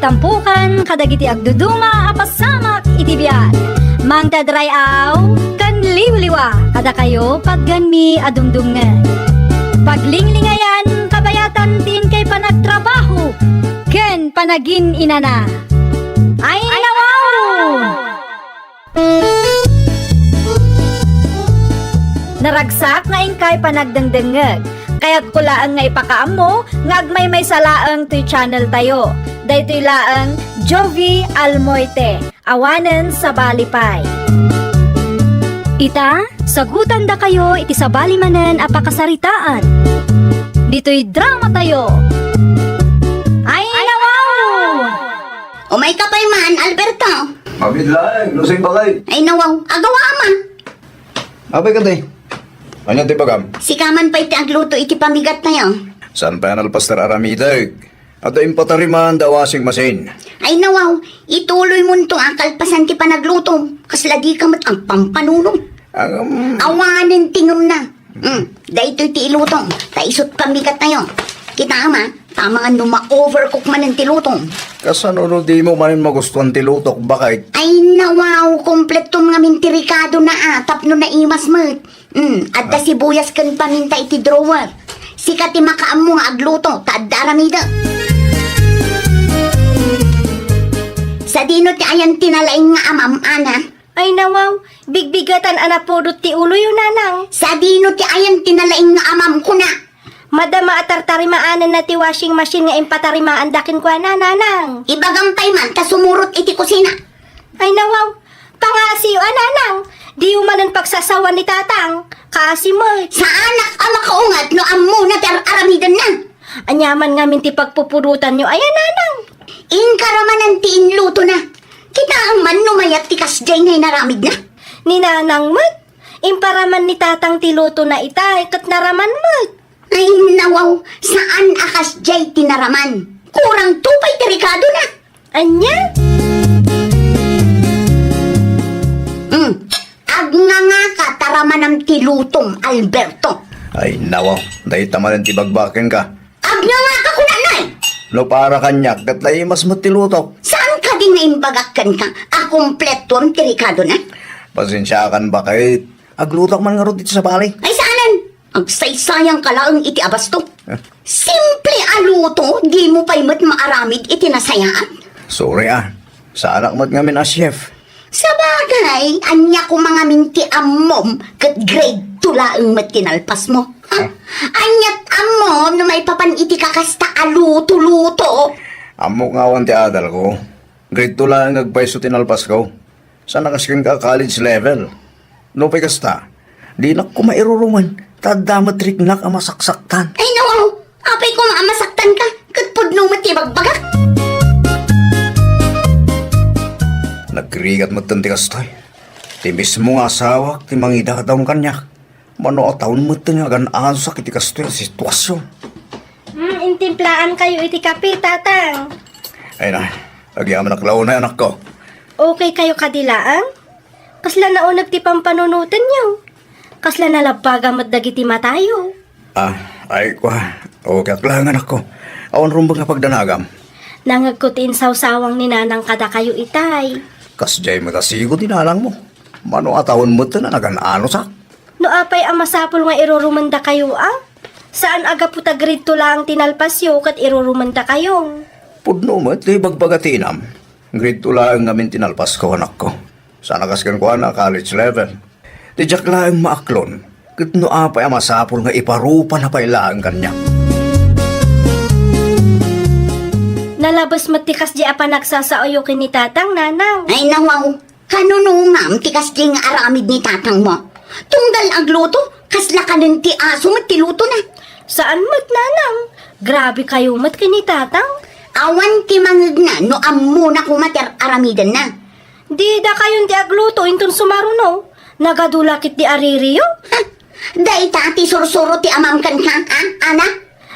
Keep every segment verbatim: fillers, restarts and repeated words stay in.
Tampukan kadagiti agduduma a pasamak iti biag. Mangted ray-aw ken liwliwa kadakayo, patganmi a dumdumngeg. Paglinglingayan, kabayatan ti inkay panagtrabaho ken panagin-inana. Ay, nawaw! Naragsak nga inkay panagdengdengngeg. Kayatko laeng nga ipakaammo nga agmaymaysa laeng toy channel tayo. Daytoy laeng Jovie Almoite, awanen sabali pay. Ita, sagutandakayo iti sabali manen a pakasaritaan. Ditoy drama tayo. Ay, nawaw! Umayka pay man, Alberto. Mabit laeng, no sing bagay. Ay, nawaw. Agawa, ama. Apay kadi? Ania ti bagam? Sika man pay ti agluto iti pamigat tayo. Saan pay a nalpas ti ar-aramidek? Adda impatariman da washing machine. Ay, nawaw. Ituloy monto a kalpasan ti panagluto. Kasla dika met agpampanunot. Agam. Awanen ti ngemna. Mm, daytoy ti iluto. Ta isut pamigat tayo. Kita, ama, tama nga no ma-overcook manen ti luto. Kasano no dimo manen magustuhan ti lutok, baket? Ay, nawaw, kompletom ngamin ti rekadona a, tapno naimas met. Mm, adda sibuyas ken paminta iti drawer. Sika ti makaammo nga agluto, ta adda aramidek. Sadino ti ayan ti nalaing nga amam, Ana? Ay, nawaw, bigbigetan a napudot ti uloyo, nanang. Sadino ti ayan ti nalaing nga amam, kuna? Madama a tartarimaanenna ti washing machine nga impatarimaanda kenkuana, nanang. Ibagam pay man ta sumurot iti kusina. Ay, nawaw, pangaasiyo a, nanang. Diyo manen pagsasawan ni tatang. Kaasi met. Saanak a makaunget no ammona ti ar-aramidenna. Aniaman ngamin ti pagpupudotanyo aya, nanang? Inka ramanan ti inlutona. Kitaem man no mayat ti kasdiay nga inaramidna. Ni nanang met, imparaman ni tatang ti lutona itay, ket naraman met. Ay, nawaw, saan a kasdiay ti naraman. Kurang to pay ti rekadona. Ania? Mm. Agngangaka ta ramanam ti lutom, Alberto. Ay, nawaw, dayta manen ti bagbakenka. Agngangaka kunanay! No para kaniak, ket naimas met ti lutok. Saan kadi nga imbagak kenka a kompletuam ti rekadona? Pasensiakan, baket. Aglutok man ngarud iti sabali. Ay, saanen! Agsaysayangka laeng iti abasto. Eh? Simple a luto, dimo pay met maaramid iti nasayaat. Sorry, ah. Saanak met ngamin a chef. Sabagay, ania koma ngamin ti ammom ket grade two laeng met ti nalpasmo? Ha? Ah. Aniat ammom no maipapan iti kakasta a luto-luto? Ammok nga awan ti adalko. Grade two laeng nga agpayso ti nalpasko. Saan a kas kenka a college level. Nupay kasta, dinak koma irurumen, ta adda met riknak a masaksaktan. Ay, nawaw! Apay koma a masaktanka, ket pudno met ti ibagbagak. Nagrigat metten ti kastoy. Ti mismo nga asawak ti mangidadaon kaniak. Mano a taon metten nga agan-anosak iti kastoy a situasion. Hmm, intimplaankayo iti kape, Tatang. Ay na, agyamanak la unay, anakko. Okay kayo kadi laeng? Kasla nauneg ti pampanunotenyo. Kasla nalabbaga met dagiti matayo. Ah, ay, kua. Okay ak laeng, anakko. Awan rumbeng a pagdanagam. Nangegko ti insawsawang ni nanang kadakayo itay. Kasdiay met a sigo ti nanangmo. Mano a taon metten a nagan-anosak. No apay a masapul nga irurumendakayo a? Saan a gapu ta grade two laeng ti nalpasyo ket irurumendakayo. Pudno met ti ibagbaga ti inam. Grade two laeng ngamin ti nalpasko, anakko. Saan a kas kenkuana, college level. Ti diak laeng maaklon, ket no apay a masapul nga iparupana pay laeng kaniak. Nalabes met ti kasdi a panagsasaoyo ken ni Tatang, Nanang. Ay, nawaw. Kanunongam ti kasdi nga aramid ni tatangmo. Tunggal agluto, kasla kanen ti aso met ti lutona. Saan met, Nanang. Grabe kayo met ken ni Tatang. Awan ti mangegna no ammona koma ti ar-aramidenna. Di dakayon ti agluto inton sumaruno. Nagadu la ket ti aririyo. Ha? Dayta ti sursuro ti amam kenka, a, Ana?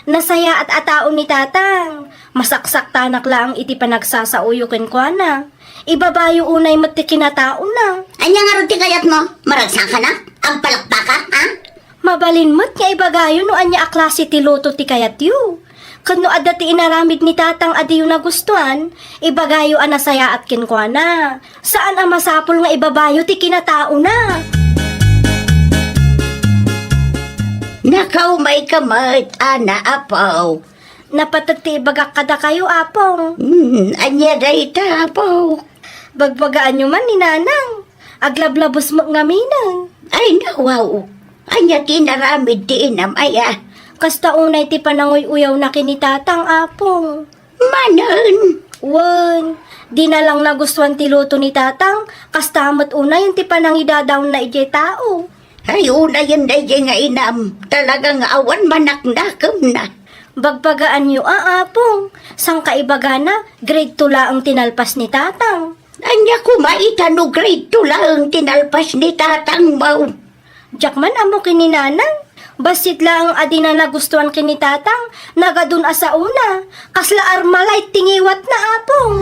Nasayaat a tao ni Tatang. Masaksaktanak laeng iti panagsasaoyo kenkuana. Ibabayo unay met ti kinataona. Ania ngarud ti kayatmo? Maragsakanak? Agpalakpakak, a? Mabalin met nga ibagayo no ania a klase ti luto ti kayatyo. Ken no adda ti inaramid ni Tatang a diyo nagustuan, ibagayo a nasayaat kenkuana. Saan a masapul nga ibabayo ti kinataona. Nakaumayka met, Ana, Apo. Napateg ti ibagak kadakayo, Apong. Hmm, ania dayta, Apo? Bagbagaanyo man ni Nanang. Aglablabos met ngamin. Ay, nawaw. Ania ti inaramid ti inam, aya? Kasta unay ti pananguy-uyawna ken ni Tatang, Apong. Manen? Wen, dina lang nagustuan ti luto ni Tatang, kasta met unayen ti panangidadaonna idiay tao. Ay, unayen daydiay nga inam, talaga nga awan manaknakemna. Bagbagaanyo a, Apong, sangkaibagana, grade two laeng ti nalpas ni Tatang. Ania koma ita no grade two laeng ti nalpas ni Tatang, maw? Diak man ammo ken ni Nanang. Bassit laeng a dina nagustuan ken ni Tatang, nagadun a saona. Kasla Armalite ti ngiwatna, Apong.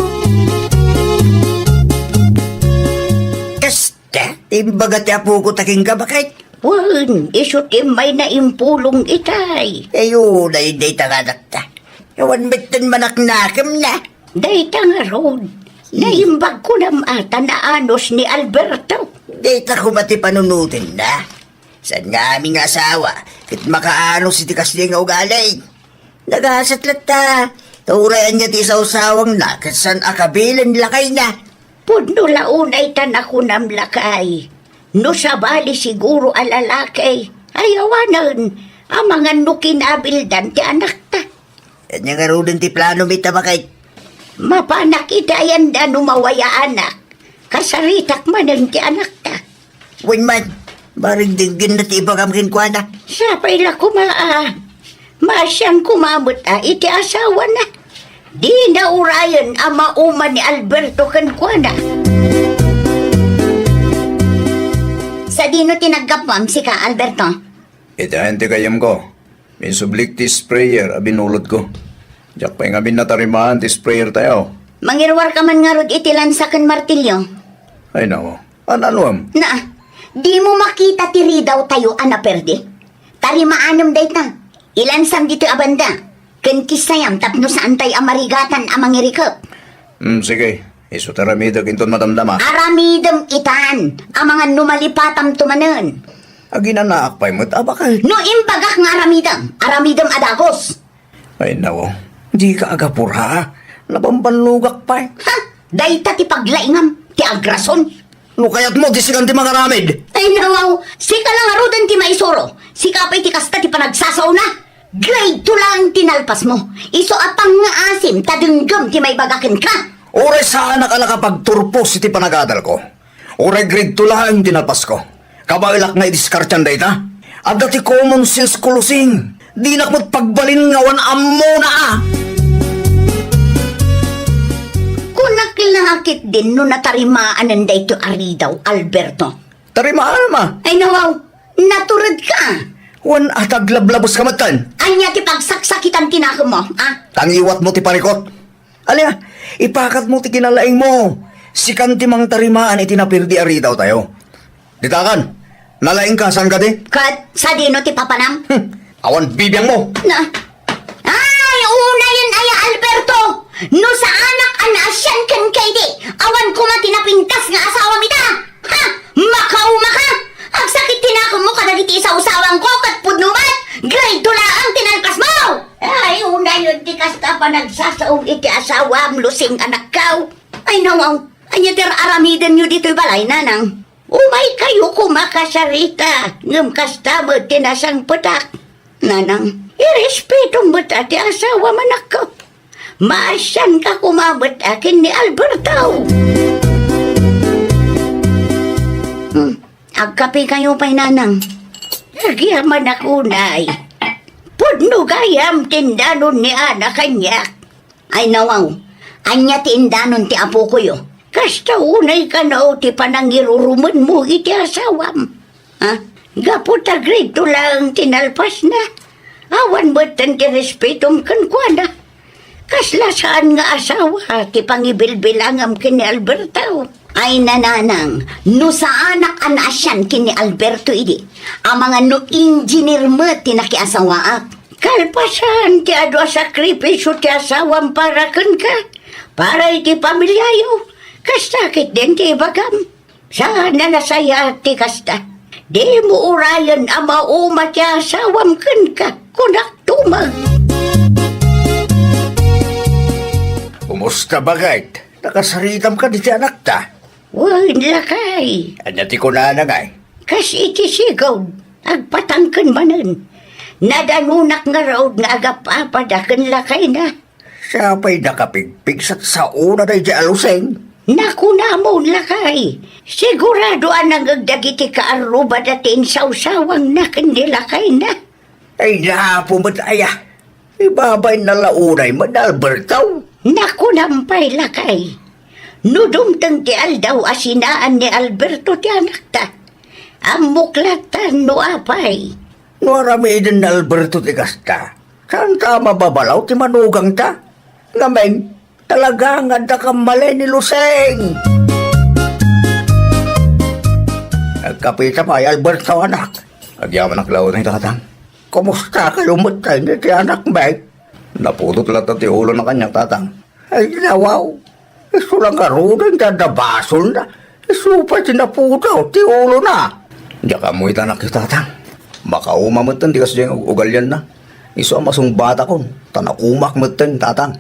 Kasta, imbaga ti apoko ta kenka, baket? Wen, isu ti immayna impulong itay. Ayo, daydiay ta nga adakta. Awan metten manaknakemna. Dayta ngarud, naimbag kunam a ta naanus ni Alberto. Dayta koma ti panunotenna. Saan nga amin nga asawa ket makaanus iti kasdi nga ugali? Nagasat latta, ta uray ania ti isawsawangna ket saan a kabilen lakayna. Pudno la unay ta nakunam lakay. No sabali siguro a lalaki, ay awanen, amangan no kinabildan ti anakta. Ania ngaruden ti plano mi, ta baket? Mapanak iti ayanda no mawayaanak. Kasaritak manen ti anakta. Wen man, barigdinggenna ti ibagam kenkuana. Sapay la koma a. Maasian koma met a iti asawana. Dina urayen a mauma ni Alberto kenkuana. Sadino ti naggapuam sika, Alberto? Iti ayan ti gayyemko, minsublik ti sprayer a binulotko. Diak pay ngamin natarimaan ti sprayer tayo. Mangiruarka man ngarud iti lansa ken martilyo. Ay, nako. An-anuem? Na, dimo makita ti ridaw tayo a naperdi? Tarimaanem dayta. Ilansam ditoy a banda. Ken kissayam tapno saan tay a marigatan a mangirikep. Hmm, sige. Isu ti aramidek inton madamdama. Aramidem itan, amangan no malipatamto manen. Aginanaak pay met a baket. No imbagak nga aramidem, aramidem a dagus. Ay, nako. Dika agapura. Nabambannogak pay. Ha? Dayta ti paglaingam, ti agrason. No kayatmo, di sikan ti mangaramid. Ay, nawaw. Sika la ngaruden ti maisuro. Sika pay ti kasta ti panagsasaona. Grade two lang ti nalpasmo. Isu a pangngaasim ta denggem ti maibaga kenka. Uray saanak a nakapagturpos iti panagadalko. Uray grade two laeng ti nalpasko. Kabaelak nga idiskartian dayta. Adda ti common sense ko, Lusing. Dinak met pagbalin nga awan ammona a. Kunak la ketdin no natarimaanen daytoy a ridaw, Alberto. Tarimaanam a. Ay, nawaw. Naturedka. Wen, a, ta aglablaboska metten. Ania ti pagsaksakitan ti nakemmo, a? Ta ngiwatmo ti parikut. Ania, ipakatmo ti kinalaingmo. Sikan ti mangtarimaan iti naperdi a ridaw tayo. Ditakan, nalaingka, saan kadi? Ket sadino ti papanam? Hmm, awan bibiangmo. Na, ay, unayen aya, Alberto! No saanak a naasian kenka idi, awan koma ti napintas nga asawam ita! Ha? Makaumaka! Agsakit ti nakemmo kadagiti isawsawangko ket pudno met, grade two laeng ti nalpasmo! Ay, unayen ti kasta panagsasaom iti asawam, Lusing, anakko. Ay, nawaw, ania ti ar-aramidenyo ditoy balay, nanang? Umaykayo koma kasarita, ngem kasta met ti nasangpetak. Nanang, irespetom met a ti asawam, anakko. Maasianka koma met a ken ni Alberto. Hmm, agkapekayo pay, nanang. Agyamanak unay. Pudno gayam ti indanon ni Ana kaniak. Ay, nawaw, ania ti indanon ti apokoyo? Kasta unay kano ti panangirurumenmo iti asawam. Ha? Gapu ta grade two laeng ti nalpasna, awan metten ti respetom kenkuana. Kasla saan nga asawa ti pangibilbilangam ken ni Alberto. Ay, nanang, no saanak a naasian ken ni Alberto idi, amangan no engineer met ti nakiasawaak. Kalpasan ti adu a sakripisio ti asawam para kenka, para iti pamiliayo, kasta ketdin ti ibagam. Saan a nasayaat ti kasta. Dimo urayen a mauma ti asawam kenka, kunak tumeng. Kumusta, baket? Nakasaritam kadi ti anakta? Wen, lakay. Ania ti kunana ngay? Kas iti sigud, agpatangken manen. Nadanunak ngarud nga agap-apada ken lakayna. Siya pay nakapigpigsat saona daydiay a Lusing? Nakunamon, lakay. Sigurado a nangngeg dagiti kaarrubada ti insawsawangna ken ni lakayna. Ay, napo met aya. Ibabain na la unay met ni Alberto. Nakunam pay, lakay. No dumteng ti aldaw a sinaan ni Alberto ti anakta, ammok latta no apay. No aramiden ni Alberto ti kasta, saanta a mababalaw ti manugangta? Ngamin, talaga nga adda kammalay ni Lusing. Agkapita pay, Alberto, anak. Agyamanak la unay, tatang. Kumusta kayo met ken ni ti anakmi? Naputot latta ti ulona kaniak, tatang. Ay, nawaw. Isu la ngaruden ti adda basolna. Isu pay ti naputot ti ulona. Diak ammo ita, anak, tatang. Makauma metten ti kasdiay nga ugalianna. Isu a masungbatakon, ta naumak metten, tatang.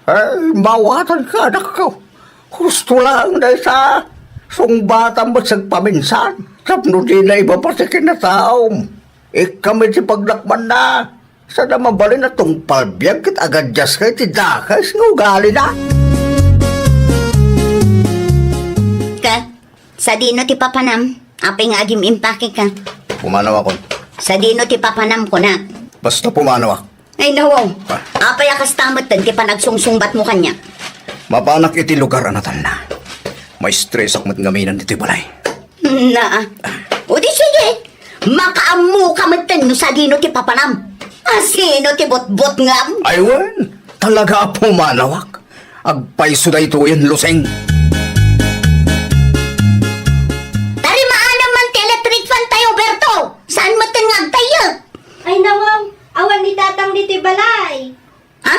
Ay, mawatanka, anakko. Husto laeng dayta. Sungbatam met sagpaminsan tapno dina ibaba ti kinataom. Ikkam iti paglakmanna. Saan a mabalin a tungpal biag ket agadiaska iti dakes nga ugalina. Ka, sadino ti papanam? Apay nga agim-impake ka? Pumanawakon. Sadino ti papanam, kunak? Basta pumanawak. Ay, nawaw. Ah. Apay a kasta metten ti panagsungsungbatmo kaniak? Mapanak iti lugar a natalna. Maistresak met ngamin ditoy balay. Naa. O di sige, makaammoka metten no sadino ti papanam. Asino ti butbutngam? Ay, wen, talaga a pumanawak. Agpayso daytoyen, Lusing. Tarimaanem man ti electric fan tayo, Berto. Saan metten nga agtayyek? Ay, nawaw, awan ni Tatang ditoy balay. Ha?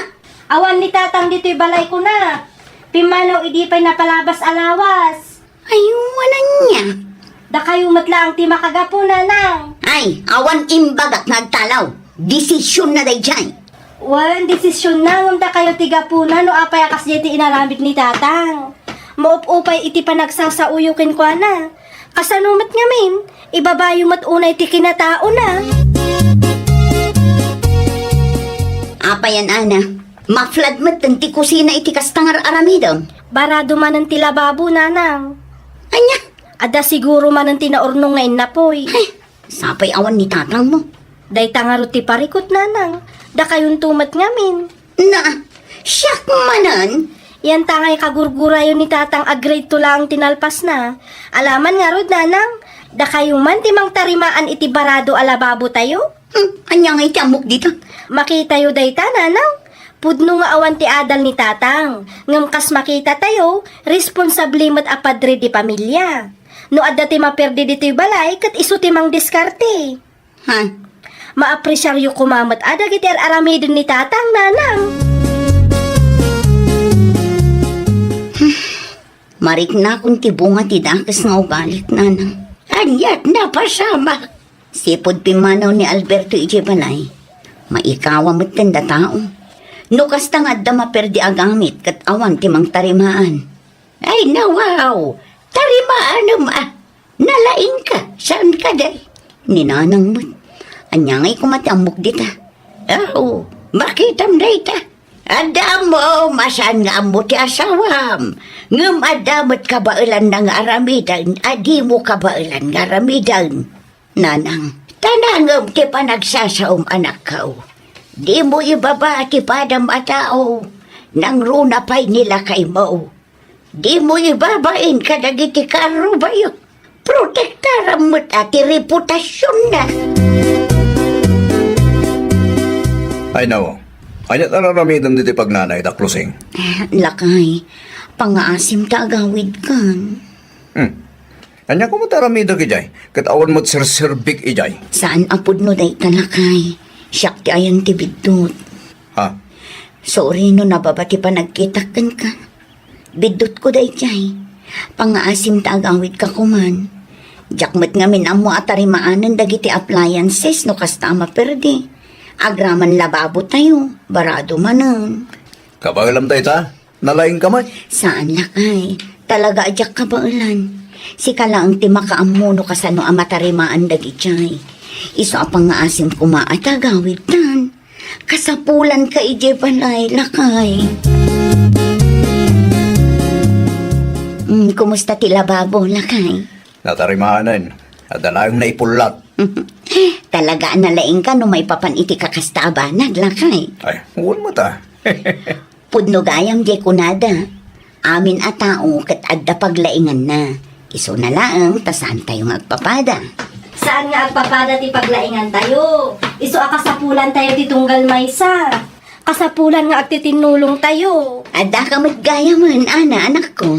Awan ni Tatang ditoy balay, kuna. Pimmanaw idi pay napalabas a lawas. Ay, wen ania? Dakayo met laeng ti makagapu, Nanang. Ay, awan imbagak nga agtalaw. Desisionna daydiay. Wen, desisionna, ngem dakayo ti gapuna no apay a kasdiay ti inaramid ni Tatang. Maup-upay iti panagsasaoyo kenkuana. Kasano met ngamin? Ibabayo met unay ti kinataona. Apay a, Ana? Maflad metten ti kusina iti kasta nga ar-aramidem. Barado manen ti lababo, Nanang. Ania? Adda siguro manen ti naurnong nga innapoy. Ay, sapay awan ni Tatangmo. Dayta ngarud ti parikut, Nanang. Dakayonto met ngamin. Na, siak manen? Yanta ngay kagurgurayo ni Tatang a grade two laeng ti nalpasna. Alaman ngarud, Nanang, dakayo man ti mangtarimaan iti barado a lababotayo? Hmm, ania ngay ti ammok dita? Makitayo dayta, Nanang. Pudno nga awan ti adal ni Tatang, ngem kas makitatayo, responsable met a padre di pamilia. No adda ti maperdi ditoy balay, ket isu ti mangdiskarte. Ha? Maapresiaryo koma met a dagiti ar-aramiden ni Tatang, Nanang. Mariknakon ti bunga ti dakes nga ugalik, Nanang. Aniat napasamak? Sipud pimmanaw ni Alberto idiay balay, maikawa metten da tao. No kasta nga adda maperdi a gamit ket awan ti mangtarimaan. Ay, nawaw! Tarimaanem a! Nalaingka, saan kadi? Ni Nanang met. Ania ngay koma ti ammok dita? Aw, makitam dayta. Adda ammo, masaan nga ammo ti asawam. Ngem adda met kabaelanna nga aramiden a dimo kabaelan nga aramiden. Nanang, ta nangem ti panagsasaom, anakko. Dimo ibaba ti padam a tao, nangruna pay ni lakaymo. Dimo ibabain kadagiti kaarrubayo. Protektaram met a ti reputasionna. Ay, nawaw. Ania ti ar-aramidem ditoy pagnanay, Daklusing? Eh, lakay, pangaasim ta agawidkan. Hmm. Ania koma ti aramidek idiay? Ket awan met serserbik idiay. Saan a pudno dayta, lakay. Siak ti ayan ti biddut. Ha? Sorry no nababa ti panagkitak kenka. Biddutko daydiay. Pangngaasim ta agawidka koman. Diak met ngamin ammo a tarimaanen dagiti appliances no kasta a maperdi. Agraman lababotayo, barado manen. Kabaelam dayta? Nalaingka met? Saan, lakay. Talaga a diak kabaelan. Sika laeng ti makaammo no kasano a matarimaan dagidiay. Isu a pangngaasim koma a tagawidtan. Kasapulanka idiay balay, lakay. Mm, kumusta ti lababo, lakay? Natarimaanen. Adda laeng naipullat. Talaga a nalaingka no maipapan iti kakasta a banag, lakay. Ay, wen met a. Pudno gayam diay kunada. Amin a tao ket adda paglainganna. Isuna laeng ta saantayo nga agpapada. Saan nga agpapada ti paglaingantayo? Isu a kasapulantayo ti tunggal maysa. Kasapulan nga agtitinnulongtayo. Addaka met gayamen, Ana, anakko.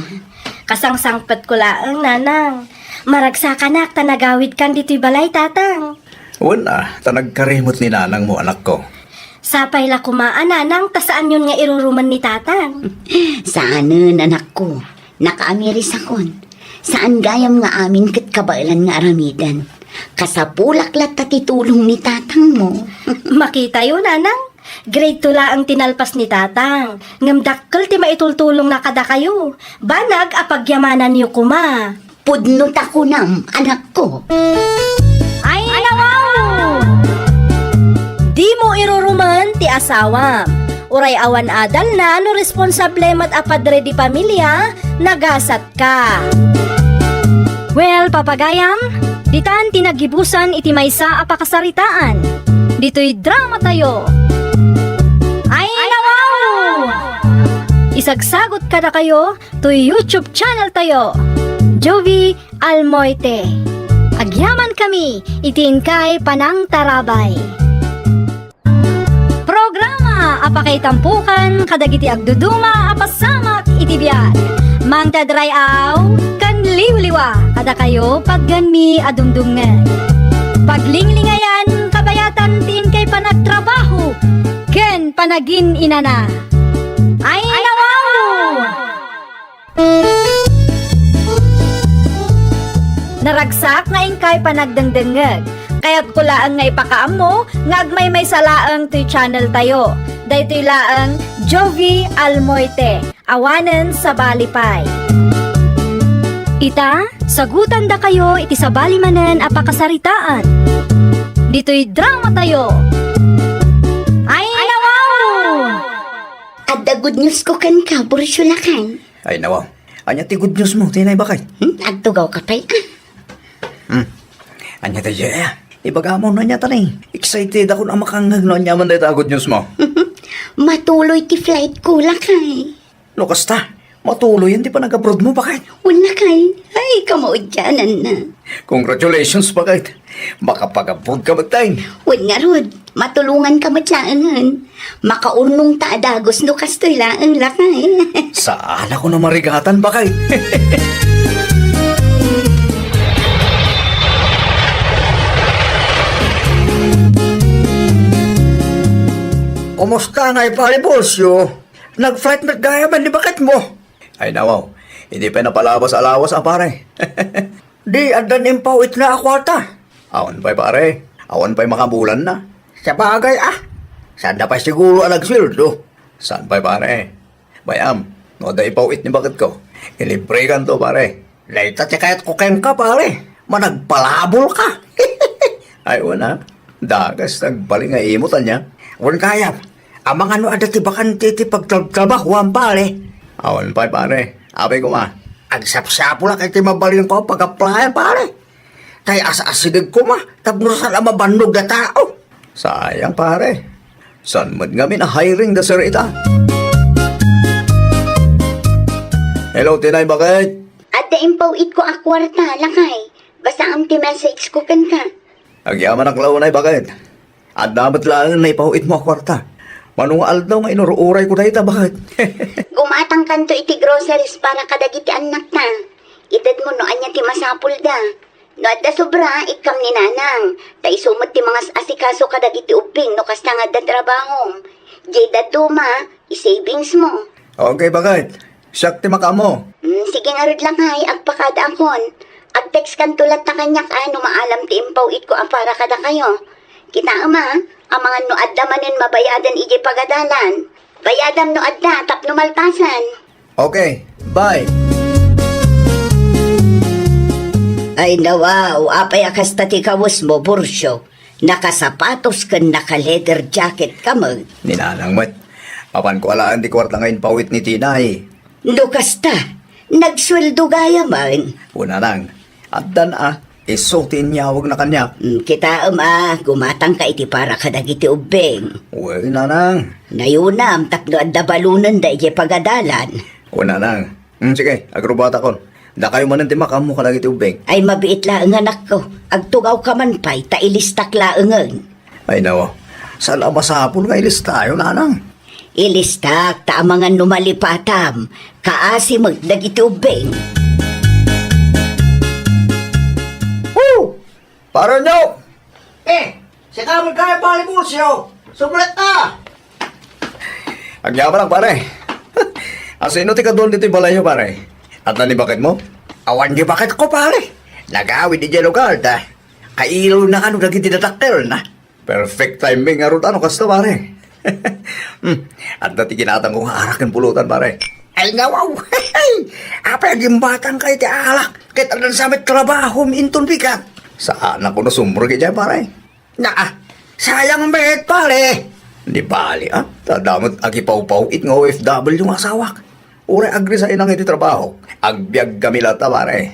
Kasangsangpetko laeng, Nanang. Maragsakanak ta nagawidkan ditoy balay, Tatang. Wen a, ta nagkari met ni nanangmo, anakko. Sapay la koma a nanang ta saanyon nga irurumen ni tatang. Saanen, anakko. Nakaamirisakon. Saan gayam nga amin ket kabaelan nga aramiden. Kasapulak latta ti tulong ni tatangmo. Makitayo, nanang. Grade two laeng ti nalpas ni tatang. Ngem dakkel ti maitultulongna kadakayo. Banag a pagyamananyo koma. Pudno ta kunam, anakko. Ay, nawaw! Dimo irurumen ti asawam. Uray awan adalna no responsable met a padre di pamilya, nagasatka. Well, papagayam, ditan ti naggibusan iti maysa a pakasaritaan. Ditoy dramatayo. Ay, nawaw! Isagsagot kadakayo toy YouTube channel tayo, Jovie Almoite. Agyamankami iti inkay panangtarabay. Programa a pakaitampokan kadagiti agduduma a pasamak iti biag. Mangted ray-aw ken liwliwa kadakayo paggenmi a dumdumngeg. Paglinglingayan kabayatan ti inkay panagtrabaho ken panagin-inana. Ay, nawaw! Naragsak nga inkay panagdengdengngeg. Kayatko laeng nga ipakaammo nga agmaymaysa laeng toy channel tayo. Daytoy laeng Jovie Almoite, awanen sabali pay. Ita, sagutandakayo iti sabali manen a pakasaritaan. Ditoy dramatayo. Ay, nawaw! Adda good news ko kenka, Bursyulakan. Ay, nawaw. Ania ti good news mo, Tinay Bakay? Hmm? Agtugawka pay, ah. Hmm. Ania daydiay, ah? Ibagam no ania ta ni. Excited ako a makangngeg no ania man dayta a good news mo. Matuloy ti flight ko, lakay. No kasta, matuloyen ti panag-abroad mo, Bakay? Wen, lakay. Ay, kamaudiananna. Congratulations, Bakay. Makapag-abroad ka met, tay. Wen ngarud, matulonganka met laengen. Makaurnongta a dagus no kastoy laeng, lakay. Saanakon a marigatan, Bakay. Kumusta, Nay Pare Bolsyo? Nag-flight met gayam ni baketmo? Ay, nawaw. Idi pay napalabas a lawas a, pare. Di addan impaw-itna a kuarta? Awan pay, pare. Awan pay makabulanna. Sabagay, ah. Saanda pay siguro a nagsueldo. Saan pay, pare? Bay-am, no adda ipaw-it ni baketko, ilibrekanto, pare. Dayta ti kayatko kenka, pare. Managpalabolka. Ay, wen a. Dagus ti agbalin nga imot, ania? Wen gayam. Amangan no adda ti bakante ti pagtrabtrabahoam, pare. Awan pay, pare. Apay koma. Agsapsapulak iti mabalinko a pag-applyan, pare. Tay as-asideg koma tapno saan a mabannog a tao. Sayang, pare. Saan met ngamin a hiring da sir ita? Hello, Tinay, bakit? Adda impaw-itko a kuarta, lakay. Basaam ti message ko kenka. Agyamanak la unay, bakit? Adda met laeng naipaw-itmo a kuarta. Mano nga aldaw nga inur-urayko dayta, bakit? Gumatangkanto iti groceries para kadagiti annakta. Itedmo no ania ti masapulda. No adda sobra, ikkam ni Nanang. Ta isu met ti mangas-asikaso kadagiti ubbing no kasta nga adda trabahom. Diay dadduma, i-savings mo. Okay, bakit? Siak ti makaammo. Hmm, sige ngarud lang hay, agpakadaakon. Ag-text kanto latta kaniak a no maalam ti impaw-itko a para kadakayo. Kitaem a, amangan no adda manen mabayadan idiay pagadalan. Bayadam no adda tapno malpasan. Okay, bye. Ay, nawaw, apay a kasta ti kawesmo, Burcio? Nakasapatos ken naka-leather jacket ka met. Ni Nanang met. Apanko alaen ti kuarta nga impaw-it ni Tinay. No kasta, nagsueldo gayam man. O Nanang, addan a, isu ti inyawagna kaniak. Mm, kitaem a, gumatangka iti para kadagiti ubbing. Wen, Nanang. Nayunam tapno adda balonenda idiay pagadalan. O Nanang. Mm, sige, agrubatakon. Dakayo manen ti makaammo kadagiti ubbing. Ay, mabiit laeng, anakko. Agtugawka man pay, ta ilistak laengen. Ay, nawa. Saan a masapul nga ilistayo, Nanang? Ilistak, ta amangan no malipatam. Kaasi met dagiti ubbing. Woo! Pare Nyok! Eh, sika met gayam, Pare Murcio. Sublet ta! Agyamanak, pare. Asino ti kaduan ditoy balayyo, pare? Adda ni baketmo? Awan ni baketko, pare. Nagawid idiay lugar da. Kailawna kano dagiti dadakkelna. Perfect timing ngarud a no kasta, pare. Hmm, adda ti ginatangko nga arak ken pulutan, pare. Ay, nawaw! Apay a gimbatangka iti alak ket addan sa met trabahom inton bigat? Saanak a no sumrek idiay, pare. Naa, sayang met, pare. Di bali, a? Ta adda met agipawpaw-it nga O F W nga asawak. Uray agresignak iti trabahok, agbiag kami latta, pare.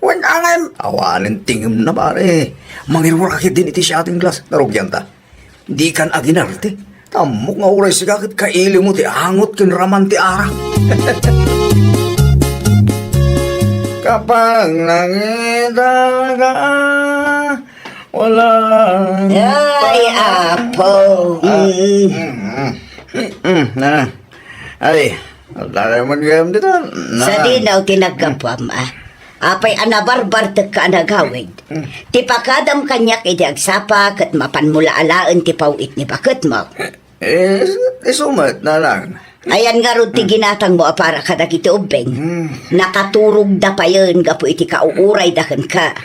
Wen, angem. Awanen tingemna, pare. Mangirurak ketdin iti shooting glass. Narugianta. Dikan aginarte. Ammok nga uray sika ket kailimo ti angot ken raman ti arak. Kapag nakita ka, wala. Ay, apo. Ah, mm, mm, mm, na. Ay, darayo man gayam dita. Na. Sadino ti naggapuam, a? Apay a nabarbartekka a nagawid? Mm. Ti pakadam kaniak idi agsapa ket mapanmo la alaen ti paw-it ni baketmo. Eh, isu met, Nanang. Ayan ngarud ti ginatangmo a para kadagiti ubbing. Mm. Nakaturogda payen gapu iti kauurayda kenka.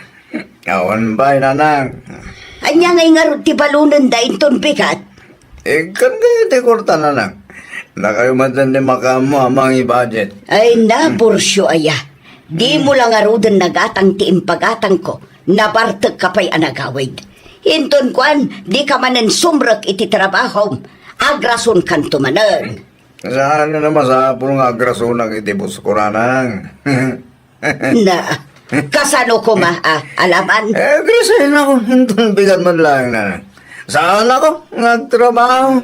Awan pay, Nanang. Ania ngay ngarud ti balonenda inton bigat? Ikkan kayo ti kuarta, Nanang. Dakayo manen ti makaammo a mangi-budget. Ay, na, Burcio aya. Dimo la ngaruden nagatang ti impagatangko. Nabartekka pay a nagawid. Inton kuan, dika manen sumrek iti trabahom. Agrasonkanto manen. Saan a masapul nga agrasonak iti bosko, Nanang? Na, kasano koma a alaman? Eh, Graciela, inton bigat man laeng, Nanang. Saanako nga agtrabaho.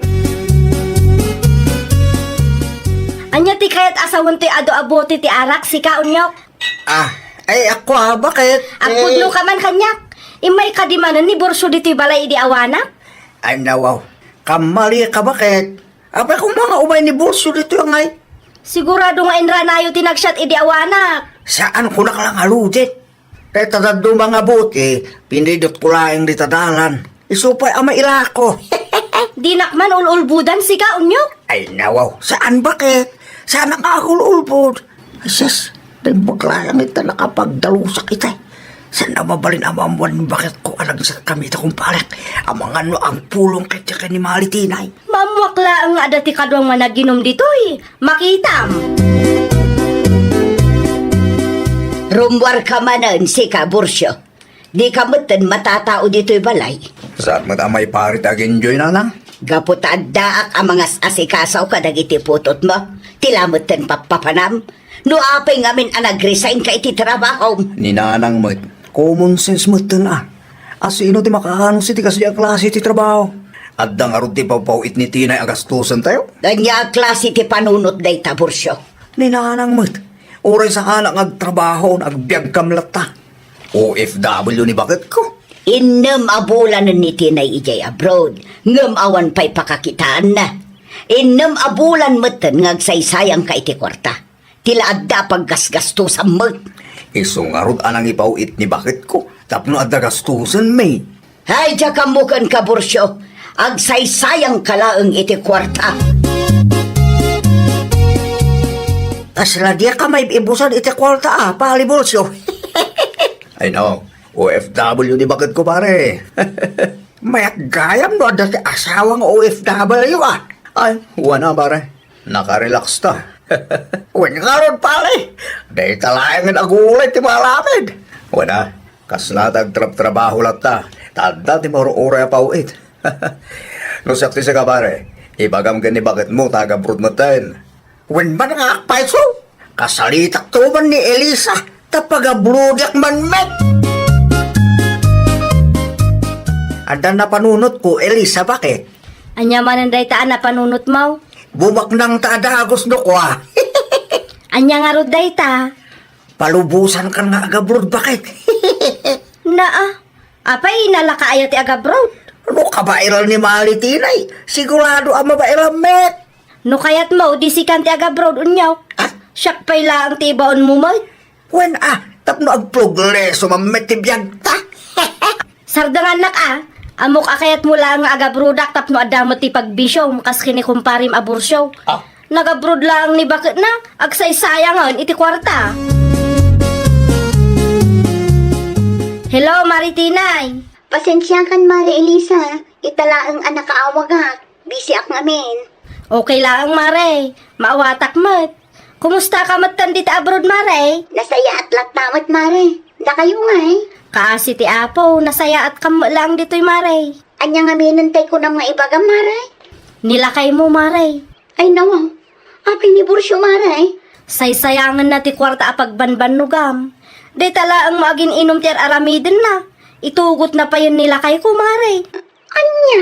Ania ti kayat a sawen toy adu a bote ti arak, sika, Unyok? Ah, ay, ako, ah, bakit? Agpudno ka man kaniak. Immay kadi manen ni Burcio ditoy balay idi awanak? Ay, nawaw. Kamali ka, bakit? Apay koma nga umay ni Burcio ditoy, angay? Sigurado nga inranayo ti nagsiat idi awanak. Saan ko naklangaludit? Dayta dadduma nga bote, pinidot ko laeng dita dalan. Isu pay a mailako. Dinak man ul-ulbodan, sika, Unyok? Ay, nawaw. Saan, bakit? Saan nga agul-ulbod? Ay, sus, dimbag laeng ita nakapagdalusak ita. Saan a mabalin a maammuan ni baketko a nagsiat kami ita, kumparek? Amangan no agpulong ket ken ni Malitinay. Maammuak laeng nga adda ti kaduam nga naginum ditoy. Makitam. Rummuarka manen, sika, Burcio. Dika metten matatao ditoy balay. Saan met a maiparit aginjoy, Nanang? Gapu ta addaak a mangas-asikaso kadagiti putotmo, ti la metten pappapanam. No apay ngamin a nag-resign ka iti trabahom? Ni Nanang met, common sense metten a. Asino ti makaanus iti kasdi a klase ti trabaho? Adda ngarud ti pawpaw-it ni Tinay a gastusen tayo? Ania a klase ti panunot dayta, Burcio? Ni Nanang met, uray saanak nga agtrabaho, agbiagkam latta. O F W ni baketko. Innem a bulanen ni Tinay idiay abroad, ngem awan pay pakakitaanna. Innem a bulan metten nga agsaysayangka iti kuarta. Ti la adda a paggasgastusam met. Isu ngarud a nangipaw-it ni baketko, Tapno adda gastusenmi. Hay, diak ammo kenka, Burcio. Agsaysayangka laeng iti kuarta. Kasla diak a maib-ibusan iti kuarta, a, Pale Burcio. Ay, no. O F W ni baketko, pare. Mayat gayam no adda ti asawa nga O F W, a. Ay, wana, pare. Nakarelax ta. Wen ngarud, pare. Dayta laengen a gulay ti maaramid. Wana, kasla ta agtrabtrabaho latta. Ta adda ti maur-uray a paw-it. No siak ti sika, pare, ibagam ken ni baketmo ta agabroad metten. Wen man nga agpayso, kasalitak to man ni Elisa, ta pagabroadiak man met. Adda napanunotko, Elisa, baket? Ania manen dayta a napanunotmo? Bumaknang ta a dagus no kua. Ania ngarud dayta? Palubosankan nga agabroad, baket? Naa, apay, nalaka aya ti agabroad? No kabaelan ni Mali Tinay, sigurado a mabaelan met. No kayatmo, di sikan ti agabroad, unyo. Ah? Siak pay laeng ti ibaonmo met. Wen, a, tapno agprogreso man met ti biagta. Sardengannak, a. Ammok a kayatmo laeng nga agabroadak tapno adda met ti pagbisiom kas ken ni kumparem a Burcio. Ah. Nagabroad laeng ni baketna, agsaysayangen iti kuarta. Hello, Mari Tinay. Pasensiakan, Mari Elisa. Ita laeng a nakaawagak. Busyak ngamin. Okay laeng, Mare. Maawatak met. Kumusta ka met kan dita abroad, Mare? Nasayaat latta met, Mare. Dakayo ngay? Kaasi ti Apo, nasayaat kam met laeng ditoy, Mare. Ania ngaminen tay kunam nga ibagam, Mare? Ni lakaymo, Mare. Ay, nawaw. Apay ni Burcio, Mare? Saysayangenna ti kuarta a pagbanbannogam. Dayta laeng mo agin-inum ti ar-aramidenna. Itugotna payen ni lakayko, Mare. Ania?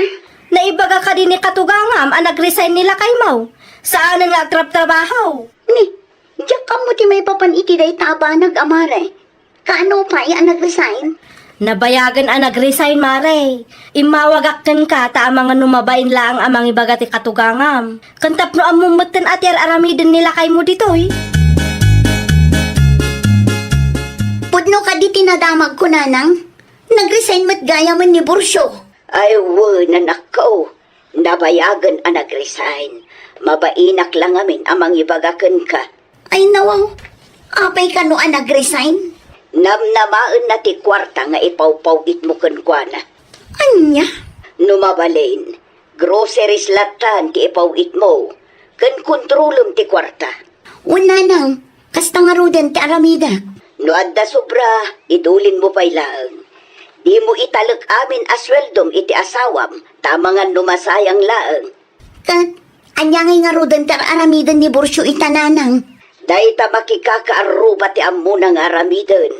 Naibaga kadi ni katugangam a nag-resign ni lakaymo. Saanen nga agtrabtrabaho. Ni, diak ammo ti maipapan iti dayta a banag a, Mare. Kaano pay a nag-resign? Nabayagen a nag-resign, Mare. Immawagak kenka ta amangan no mabain laeng a mangibaga ti katugangam. Ken tapno ammom metten a ti ar-aramiden ni lakaymo ditoy. Pudno kadi ti nadamagko, Nanang. Nag-resign met gayamen ni Burcio. Ay, wen, anakko. Nabayagen a nag-resign. Mabainak la ngamin a mangibaga kenka. Ay, nawaw. Apay kano a nag-resign? Namnamaenna ti kuarta nga ipawpaw-itmo kenkuana. Ania? No mabalin, groceries lattan ti ipaw-itmo. Ken kontrolem ti kuarta. Wen, Nanang. Kasta ngaruden ti aramidek. No adda sobra, idulinmo pay laeng. Dimo italek amin a sueldom iti asawam, ta amangan no masayang laeng. Ket, ania ngay ngaruden ti ar-aramiden ni Burcio ita, Nanang? Dayta makikakaarruba ti ammona nga aramiden.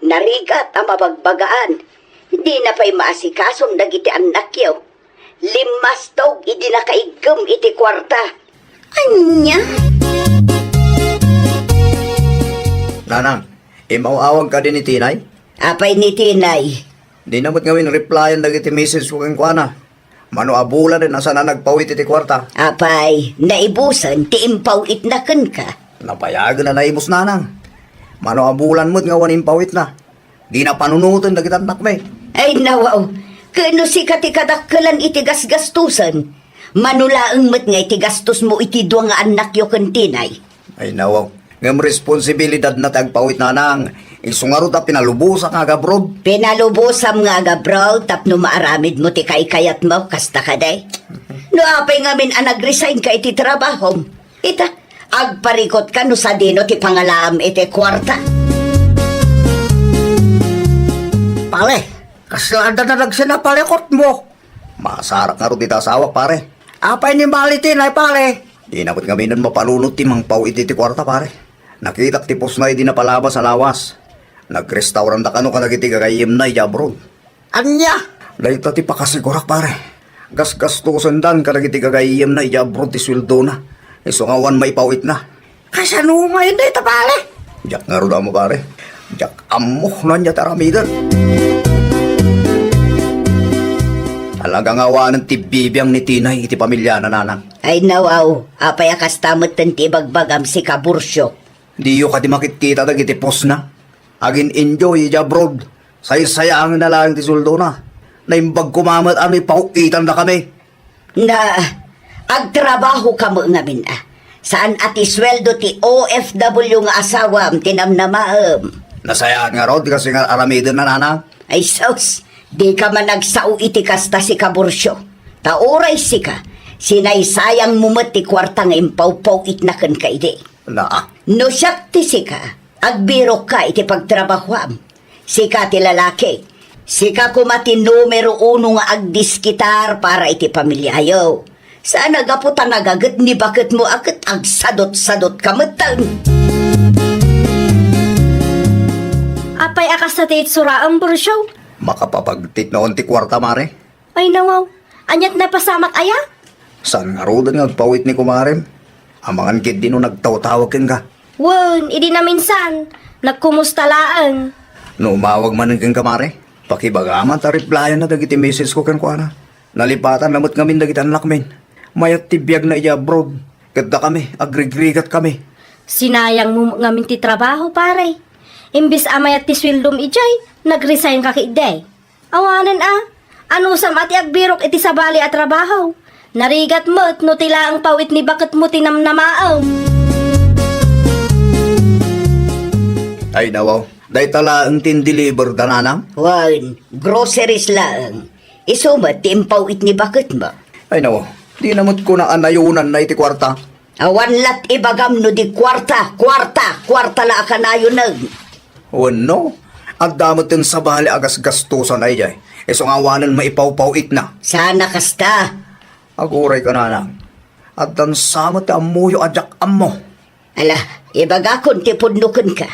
Narigat a mabagbagaan. Dina pay maasikasom dagiti annakyo. Limmastog idi nakaiggem iti kuarta. Ania? Nanang, imaw-awag kadi ni Tinay? Apay ni Tinay? Dina met ngamin replyan dagiti message ko kenkuana. Mano a bulan a saan a nagpaw-it iti kuarta. Apay, naibusen ti impaw-itna kenka. Nabayagen a naibus, Nanang. Mano a bulan met nga awan impaw-itna. Dina panunoten dagiti annakmi. Ay, nawaw. Ken no sika ti kadakkelan iti gasgastosen, mano laeng met nga iti gastosmo iti dua nga annakyo ken Tinay. Ay, nawaw. Ngem responsibilidadna ti agpaw-it, Nanang. Isu ngarud a pinalubosak nga agabroad. Pinalubosam nga agabroad tapno maaramidmo ti kaikayatmo, kasta kadi? No apay ngamin a nag-resign ka iti trabahom? Ita, agparikutka no sadino ti pangalaam iti kuarta. Pare, kasla adda na nagsinapalekotmo? Masarak ngarud ita asawak, pare. Apay ni Mali Tinay, pare? Dina met ngaminen mapanunot ti mangpaw-it iti kuarta, pare. Nakitak ti pusna idi napalabas a lawas. Nagrestauranta kano kadagiti gagayyemna idiay abroad. Ania? Dayta ti pakasigurak, pare. Gasgastosendan kadagiti gagayyemna idiay abroad ti sueldona. Isu nga awan maipaw-itna. Kasano ngay dayta, pare? Diak ngarud ammo, pare. Diak ammo no ania ti aramiden. Talaga nga awanen ti bibiang ni Tinay iti pamiliana, Nanang. Ay, nawaw. Apay a kasta metten ti ibagbagam, sika Burcio? Diyo kadi makitkita dagiti postna? Agin-enjoy idiay abroad. Saysayaangenna laeng ti sueldona. Naimbag koma met a no ipaw-itandakami. Na, agtrabaho ka met ngamin a. Saan a ti sueldo ti O F W nga asawam ti namnamaem. Nasayaat ngarud ti kas nga ar-aramidenna, nanang. Ay sus, dika man agsao iti kasta, sika Burcio. Ta uray sika, sinaysayangmo met ti kuarta nga impawpaw-itna kenka idi. Na. No siak ti sika, agbirokka iti pagtrabahoam. Sika ti lalaki. Sika koma ti numero uno nga agdiskitar para iti pamiliayo. Saan a gapu ta nagaget ni baketmo a ket agsadot-sadotka metten. Apay a kasta ti itsuraem, Burcio? Makapapagtitnaon ti kuarta, mare. Ay, nawaw. Aniat napasamak aya? Saan ngaruden nga agpaw-it ni kumarem? Amangan ketdi no nagtawtawag kenka. Wen, idi naminsan, nagkumusta laeng. No umawag manen kenka, mare, pakibagam ta replyanna dagiti message ko kenkuana. Nalipatan na met ngamin dagiti annakmin. Mayat ti biagna idiay abroad. Ket dakami, agrigrigat kami. Sinayangmo ngamin ti trabaho, pare. Imbes a mayat ti sueldom idiay, nag-resign ka ketdi. Awanen a, anusam a ti agbirok iti sabali a trabaho. Narigat met no ti laeng paw-it ni baketmo ti namnamaem. Ay, nawaw. Dayta laeng ti in-deliver da, nanang? Wen, groceries laeng. Isu met ti impaw-it ni baketmo. Ay, nawaw. Di na met kuna a nayonanna iti kuarta. Awan lat ibagam no di kuarta, kuarta, kuarta la a kanayonen. Wenno, adda met ti sabali a gasgastosan idiay, isu nga awanen maipawpaw-itna. Saan a kasta. Aguray ka, nanang. Addan sa met ti ammoyo a diak ammo. Ala, ibagakon ti pudno kenka.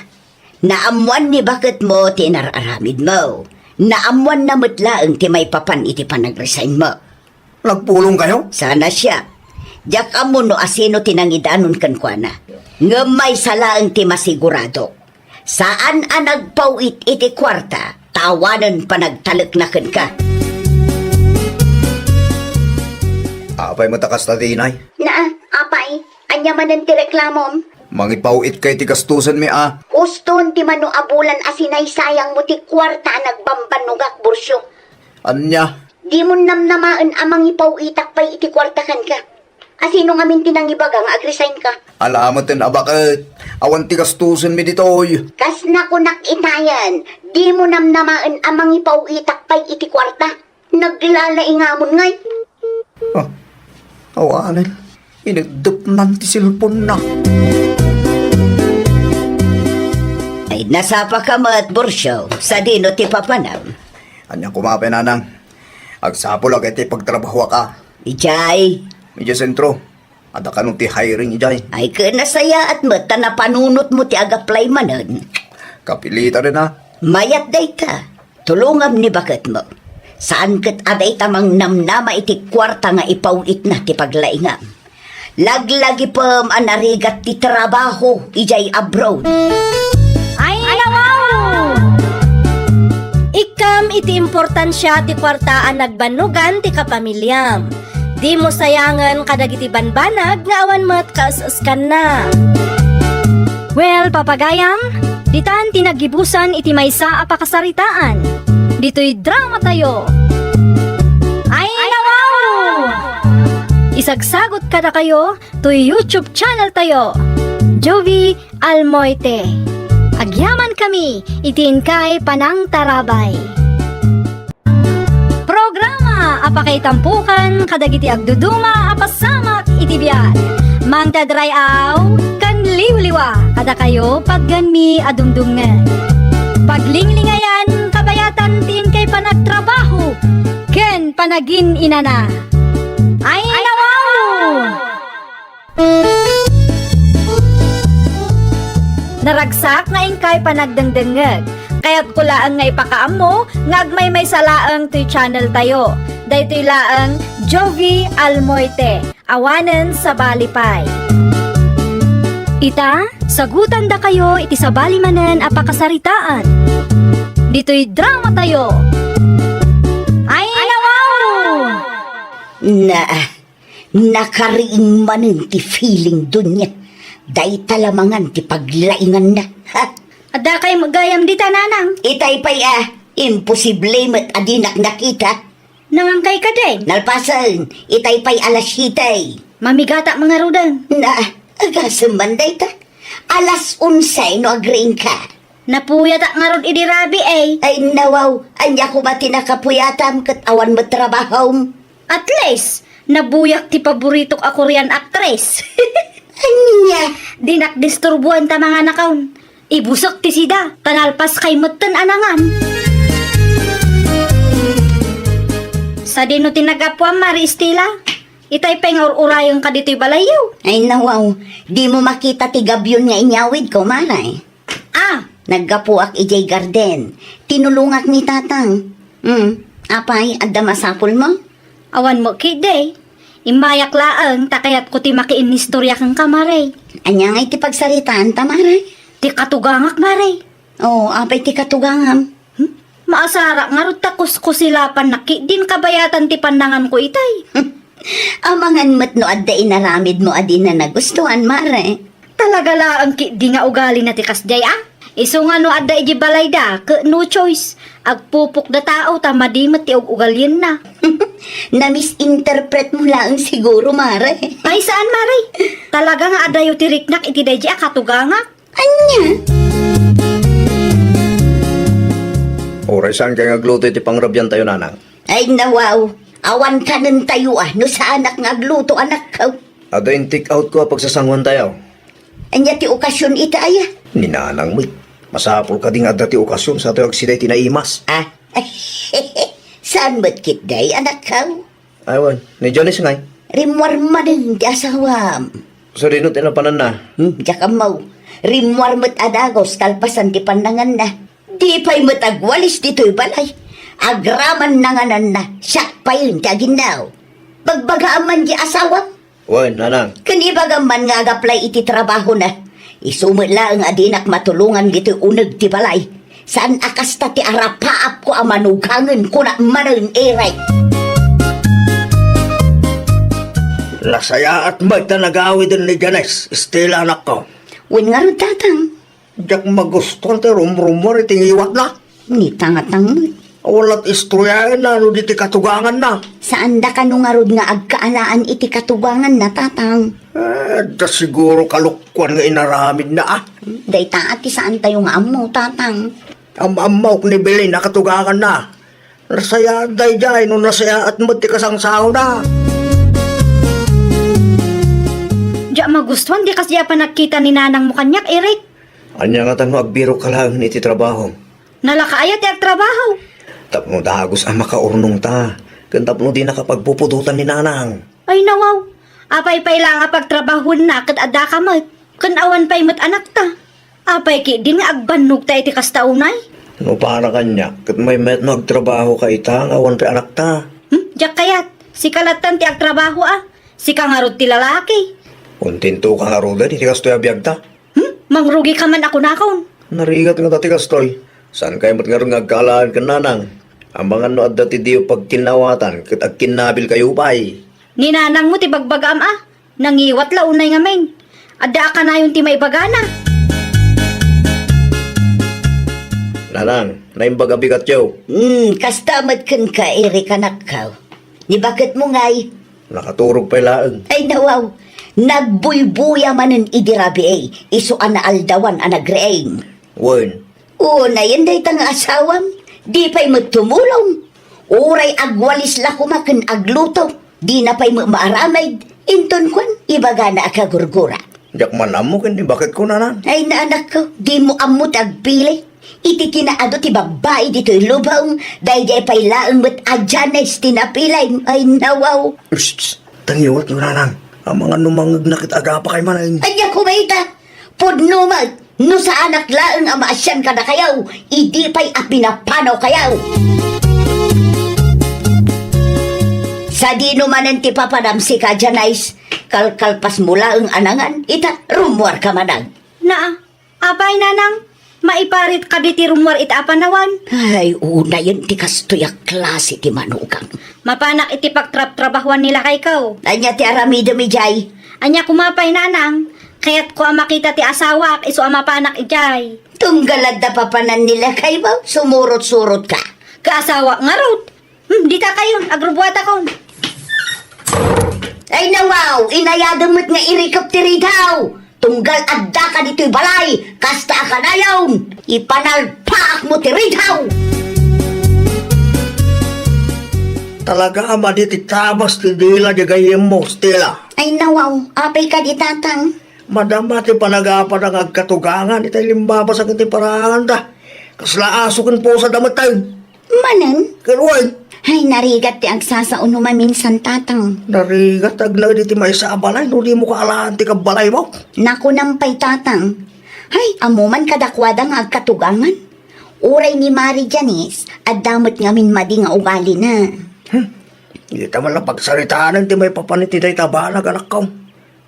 Naammoan ni baketmo ti inar-aramidmo. Naammoanna met laeng ti maipapan iti panag-resignmo. Nagpulongkayo? Saan a siak. Diak ammo no asino ti nangidanon kenkuana. Ngem maysa laeng ti masigurado. Saan a nagpaw-it iti kuarta, ta awanen panagtalekna kenka. Apay met a kasta ti inay? Naa, apay, ania manen ti reklamom? Mangipaw-itka iti gastusenmi a. Uston ti mano a bulan a sinaysayangmo ti kuarta a nagbambannogak, Burcio. Ania? Dimon namnamaen a mangipaw-itak pay iti kuarta kenka. Asino ngamin ti nangibaga nga agresign ka? Ala meten a baket. Awan ti gastusenmi ditoy. Kas nakunak itayen, dimo namnamaen a mangipaw-itak pay iti kuarta. Naglalaingamon ngay. Ah, awanen. Ineddepnan ti cellphone-na. Ay, nasapa ka met, Burcio. Sadino ti papanam? Ania koma pay, nanang? Agsapul a ket ti pagtrabahoak a. Idiay? Idiay sentro. Adda kano ti hiring idiay? Ay, ket nasayaat met ta napanunotmo ti ag-apply manen. Kapilitan a. Mayat dayta. Tulongam ni baketmo. Saan ket a dayta mangnamnama iti kuarta nga ipaw-itna ti paglaingam. Laglagipem a narigat ti trabaho idiay abroad. Ay, nawaw! Ikkam iti importansia ti kuarta a nagbannogan ti kapamiliam. Dimo sayangen kadagiti banbanag nga awan met kaes-eskanna. Well, papagayam, ditan ti naggibusan iti maysa a pakasaritaan. Ditoy dramatayo. Ay, nawaw! Isagsagot kadakayo toy YouTube channel tayo, Jovie Almoite. Agyamankami iti inkay panangtarabay. Programa a pakaitampokan kadagiti agduduma a pasamak iti biag. Mangted ray-aw ken liwliwa kadakayo pagganmi a dumdumngeg. Paglinglingayan kabayatan ti inkay panagtrabaho ken panagin-inana. Ay, nawaw! Naragsak nga inkay panagdengdengngeg. Kayatko laeng nga ipakaammo nga agmaymaysa laeng toy channel tayo. Daytoy laeng Jovie Almoite, awanen sabali pay. Ita, sagutandakayo iti sabali manen a pakasaritaan. Ditoy dramatayo. Ay, nawaw! Na, Nakariing manen ti feeling, Doña. Dayta la mangan ti paglainganna. Ha? Adda kay gayam dita, nanang? Itay pay a. Imposible met a dinak nakita. Nangangkay ka, Day? Nalpasen, itay pay alas siete. Mamigata mangaruden. Na, agasem man dayta. Alas onse no agriingka. Napuyatak ngarud idi rabii, eh. Ay, nawaw, ania koma ti nakapuyatam ket awan met trabahom? At least, nabuyak ti paboritok a Korean actress. Ania? Dinak disturbuan ta manganakon. Ibusek ti sida, ta nalpas kay metten a nangan. Sadino ti nagapuam, Mare Estela? Itay pay nga ur-urayenka ditoy balayyo. Ay, nawaw, dimo makita ti gabion nga inyawidko, Mare. Ah! Naggapuak idiay garden. Tinulongak ni Tatang. Hmm, apay, adda masapulmo? Awan met ketdi. Immayak laeng ta kayatko ti makiinnistorya kenka, Mare. Ania ngay ti pagsaritaanta, Mare? Ti katugangak, Mare. Oh, apay ti katugangam? Hmm? Maasarak ngarud ta kuskusilapannak ketdin kabayatan ti pannanganko itay. Amangan met no adda inaramidmo a dina nagustuan, Mare. Talaga laeng ketdi nga ugalina ti kasdiay, a? Isu nga no adda idiay balayda, ket no choice, agpupokda tao ta madi met ti ug-ugalienna. Na-misinterpretmo laeng siguro, Mare. Ay, saan, Mare? Talaga nga adayo ti riknak iti daydi a katugangak. Ania? Uray saan kay nga agluto iti pangrabiantayo, Nanang? Ay, nawaw. Awan kanentayo, a, no saanak nga agluto, anakko. Adda in-take out ko a pagsasanguantayo. Ania ti okasion ita aya? Ni Nanang met. Masapul kadi nga adda ti okasion sa tayo agsida iti naimas. Ah? Saan met ketdi, anakko? Ay, wen. Ni Janice ngay? Rimmuar manen ti asawam. Sadino ti napananna? Hmm, diak ammo. Rimmuar met a dagus kalpasan ti pannanganna. Di pay met agwalis ditoy balay. Agraman nangananna, siak payen ti aginnaw. Bagbagaam man di asawam? Wen, Nanang. Ken ibagam man nga agaplay iti trabahona. Isu met laeng a dinak matulongan ditoy uneg ti balay. Saan a kasta ti arapaapko a manugangen, kunak manen, Eric. Nasayaat met ta nagawiden ni Janice, Estela, anakko. Wen ngarud, Tatang. Diak magustuan ti rumrummuar iti ngiwatna. Ni Tatang met. Awan la't istoryaenna no di ti katuganganna. Saanda kano ngarud nga agkaalaan iti katuganganna, Tatang? Eh, adda siguro kalokuan nga inaramidna, a. Dayta a ti saantayo nga ammo, Tatang. Am-ammok ni Belen a katuganganna. Nasayaat daydiay no nasayaat met ti kasangsaona. Diak magustuan ti kasdiay a panagkita ni nanangmo kaniak, Eric. Ania ngata no agbirokka laeng iti trabaho? Nalaka aya ti agtrabaho? Tapno dagus a makaurnongta, ken tapno dinaka pagpupudotan ni Nanang. Ay, nawaw. Apay pay laeng a pagtrabahoenna ket addaka met, ken awan pay met anakta. Apay ketdin nga agbannogta iti kasta unay? No para kaniak, ket maymayat no agtrabahoka ita nga awan pay anakta. Hmm? Diak kayat. Sika lattan ti agtrabaho a. Sika ngarud ti lalaki. Kontentoka ngaruden iti kastoy a biagta? Hmm? Mangrugika man a kunakon. Narigat ngata ti kastoy. Saankay met ngarud nga agkaalaan ken Nanang? Amangan no adda ti diyo pagkinnaawatan ket agkinnabilkayo pay. Ni Nanangmo ti bagbagaam a. Nangiwat la unay ngamin. Adda a kanayon ti maibagana. Nanang, naimbag a bigatyo. Hmm, kasta met kenka, Eric, anakko. Ni baketmo ngay? Nakaturog pay laeng. Ay, nawaw. Nagbuybuya manen idi rabii, isu a naaldawan a nagriing. Wen. Unayen dayta nga asawam, di pay met tumulong. Uray agwalis la koma ken agluto, dina pay met maaramid, inton kuan, ibagana a kagurgura. Diak man ammo ken ni baketko, Nanang. Ay, anakko, dimo ammo ti agpili. Iti kinaadu ti babbai ditoy lubong, daydiay pay laeng met a Janice ti napilim. Ay, nawaw. Shh, shh. Tangiwatyo, Nanang. Amangan no mangngegna ket agapakay manen. Ania koma ita? Pudno met, no saanak laeng a maasian kadakayo, idi pay a pinapanawkayo. Sadino manen ti papanam sika, Janice? Kalkalpasmo laeng a nangan, ita, rummuarka manen. Naa, apay, Nanang? Maiparit kadi ti rummuar ita a panawan? Ay, unayen ti kastoy a klase ti manugang. Mapanak iti pagtrabtrabahuan ni lakayko. Ania ti aramidem idiay? Ania koma pay, Nanang? Kayatko a makita ti asawak, isu a mapanak idiay. Tunggal adda papanan ni lakaymo, sumurot-surotka. Ket asawak ngarud. Hmm, dita kayon, agrubbuatakon. Ay, nawaw, inayadem met nga irikep ti ridaw. Tunggal addaka ditoy balay, kasta a kanayon, ipanalpaakmo ti ridaw. Talaga a madi ti tabas ti dila di gayyemmo, Stella. Ay, nawaw, apay kadi, Tatang? Madama ti panagapada nga agkatugangan itay limbabas ken ti paraanganda. Kasla aso ken pusa da met tayo. Manen? Ken wen? Ay, narigat ti agsasao no maminsan, Tatang. Narigat ti agnaed iti maysa a balay no dimo kaalaan ti kabbalaymo. Nakunam pay, Tatang. Ay, ammo man kadakuada nga agkatugangan. Uray ni Mari Janice, adda met ngamin madi nga ugalina. Hmm. Dita man la pagsaritaen ti maipapan iti dayta banag, anakko.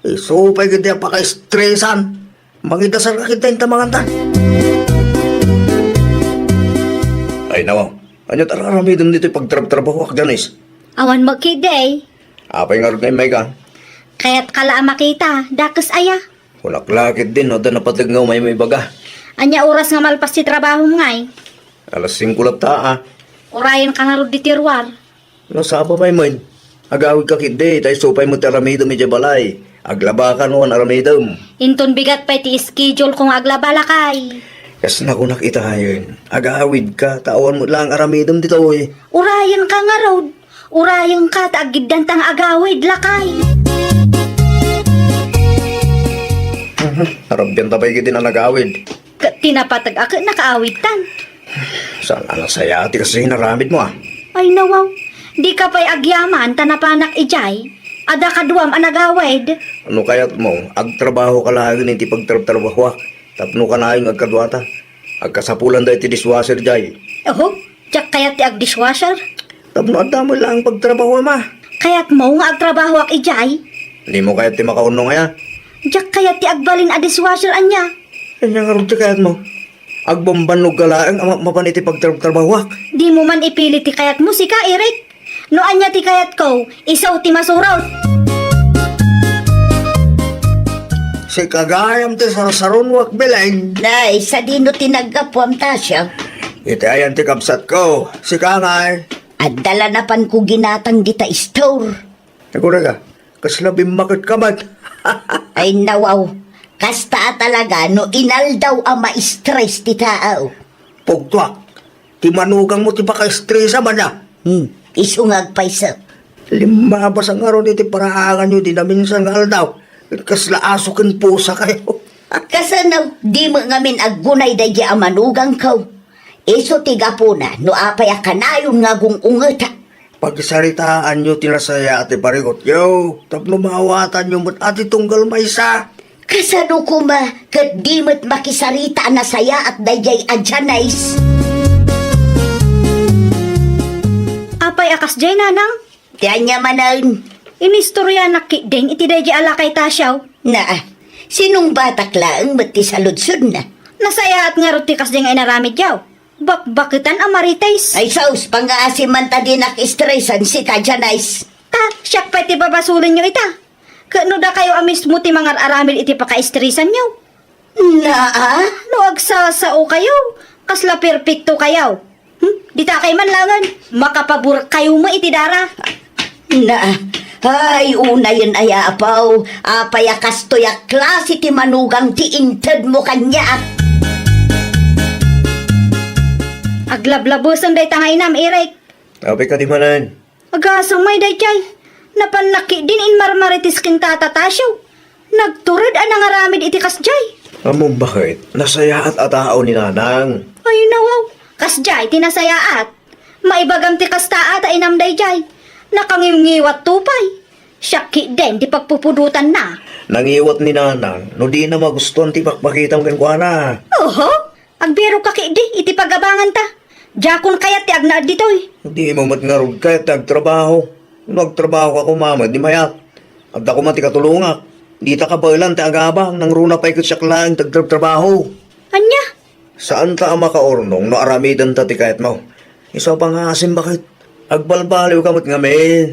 Isu pay ketdi a pakaestresan. Mangidasarka ketdi inta mangantan. Ay, nawaw. Ania ti ar-aramidem ditoy pagtrabtrabahoak, Janice? Awan met ketdi. Apay ngarud nga immayka? Kayatka la a makita, dakes aya? Kunak la ketdi no adda napateg nga umay maibaga. Ania oras nga malpas ti trabahom ngay? Alas singko latta, a. Urayenka ngarud ditoy ruar. No, sapa pay met. Agawidka ketdi, ta isu pay met ti aramidem idiay balay. Aglabaka no aramidem. Inton bigat pay ti schedule ko nga aglaba, lakay. Kas nakunak itayen, agawidka, ta awan met laeng aramidem ditoy. Urayenka ngarud. Urayenka, ta aggiddanta nga agawid, lakay. Mhm, arabianta pay ketdi a nagawid. Ket ti napateg a ket nakaawidtan. Saan a nasayaat ti kas inaramidmo, a? Ay, nawaw. Dika pay agyaman ta napanak idiay. Adda kaduam a nagawid. No kayatmo, agtrabahoka laengen iti pagtrabtrabahoak. Tapno kanayon nga agkaduata. Agkasapulan daytoy dishwasher idiay. Oho, diak kayat ti agdishwasher. Tapno adda met laeng pagtrabahoam, a. Kayatmo nga agtrabahoak idiay? Dimo kayat ti makaunong aya? Diak kayat ti agbalin a dishwasher, ania? Ania ngarud ti kayatmo? Agbambannogka laeng a mapmapan iti pagtrabtrabahoak. Dimo man ipili ti kayatmo, sika, Eric. No ania ti kayatko, isu ti masurot. Sika gayam ti sarsaronwak, Belen. Nay, sadino ti naggapuam, Tasha? Iti ayan ti kabsatko, sika ngay. Adda la napanko ginatang dita store. Nagurega, kasla bimmaketka met. Ay, nawaw. Kasta a talaga no inaldaw a ma-stress ti tao. Pugtuak, ti manugangmo ti pakaestresam, ania? Hmm, isu nga agpayso. Limmabas a ngarud iti paraanganyo idi naminsan nga aldaw. Kasla aso ken pusa kayo. Kasano, di met ngamin aggunay daydi a manugangko? Isu ti gapuna no apay a kanayon nga agung-ungetak. Pagsaritaanyo ti nasayaat ti parikutyo, tapno maawatanyo met a ti tunggal maysa. Kasano koma ket di met makisarita a nasayaat daydiay a Janice? Apay a kasdiay, nanang? Ti ania manen? Inistoryanak ketdin iti daydiay a lakay Tasha. Naa, sinungbatak laeng met ti saludsodna. Nasayaat ngarud ti kasdiay nga inaramidyo. Bakbaketan a marites. Ay, sus, pangngaasim man ta dinak estresan, sika, Janice. Ta, siak pay ti babasolenyo ita. Ket no dakayo a mismo ti mangar-aramid iti pakaestresanyo. Naa? No agsasao kayo, kasla perpekto kayo. Hmm? Dita kay man laengen, makapabor kayo mo iti dara. Na, ay, unayen aya, apaw, apay a kastoy a klase ti manugang ti inted mo kaniak? Aglablabesen dayta nga inam, Eric. Apay kadi manen? Agasem may daydiay. Napannak ketdin inmarmarites ken tata Tasyo. Nagtured a nangaramid iti kasdiay. Ammom baket, nasayaat a tao ni Nanang. Ay, nawaw. Kasdiay ti nasayaat. Maibagam ti kasta a ta inam daydiay. Nakangiwngiwatto pay. Siak ketdin ti pagpupudotanna. Nangiwat ni Nanang no dina magustuan ti ipakpakitam kenkuana. Oho. Agbirokka ketdi iti pagabanganta. Diakon kayat ti agnaed ditoy. Dimo met ngarud kayat ti agtrabaho. No agtrabahoka koma met, di mayat. Adda koma ti katulongak. Dita kabaelan ti agabang, nangruna pay ket siak laeng ti agtrabtrabaho. Ania? Saanta a makaurnong no aramidenta ti kayatmo. Isu a pangngaasim baket. Agbalbaliwka met ngamin.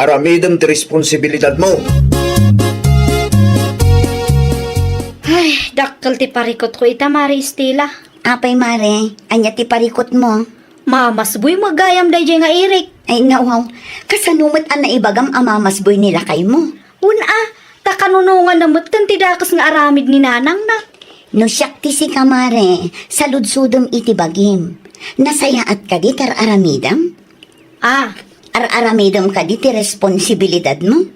Aramidem ti responsibilidadmo. Dakkel ti parikutko ita, Mare Estela. Apay, Mare? Ania ti parikutmo? Mamasboy met gayam daydiay nga irik. Ay, nawaw. Kasano met a naibagam a mamasboy ni lakaymo? Wen a, ta kanunonganna metten ti dakes nga aramid ni nanangna. No siak ti sika, Mare, saludsodem iti bagim. Nasayaat kadi ti ar-aramidem? Ah. Ar-aramidem kadi ti responsibilidadmo?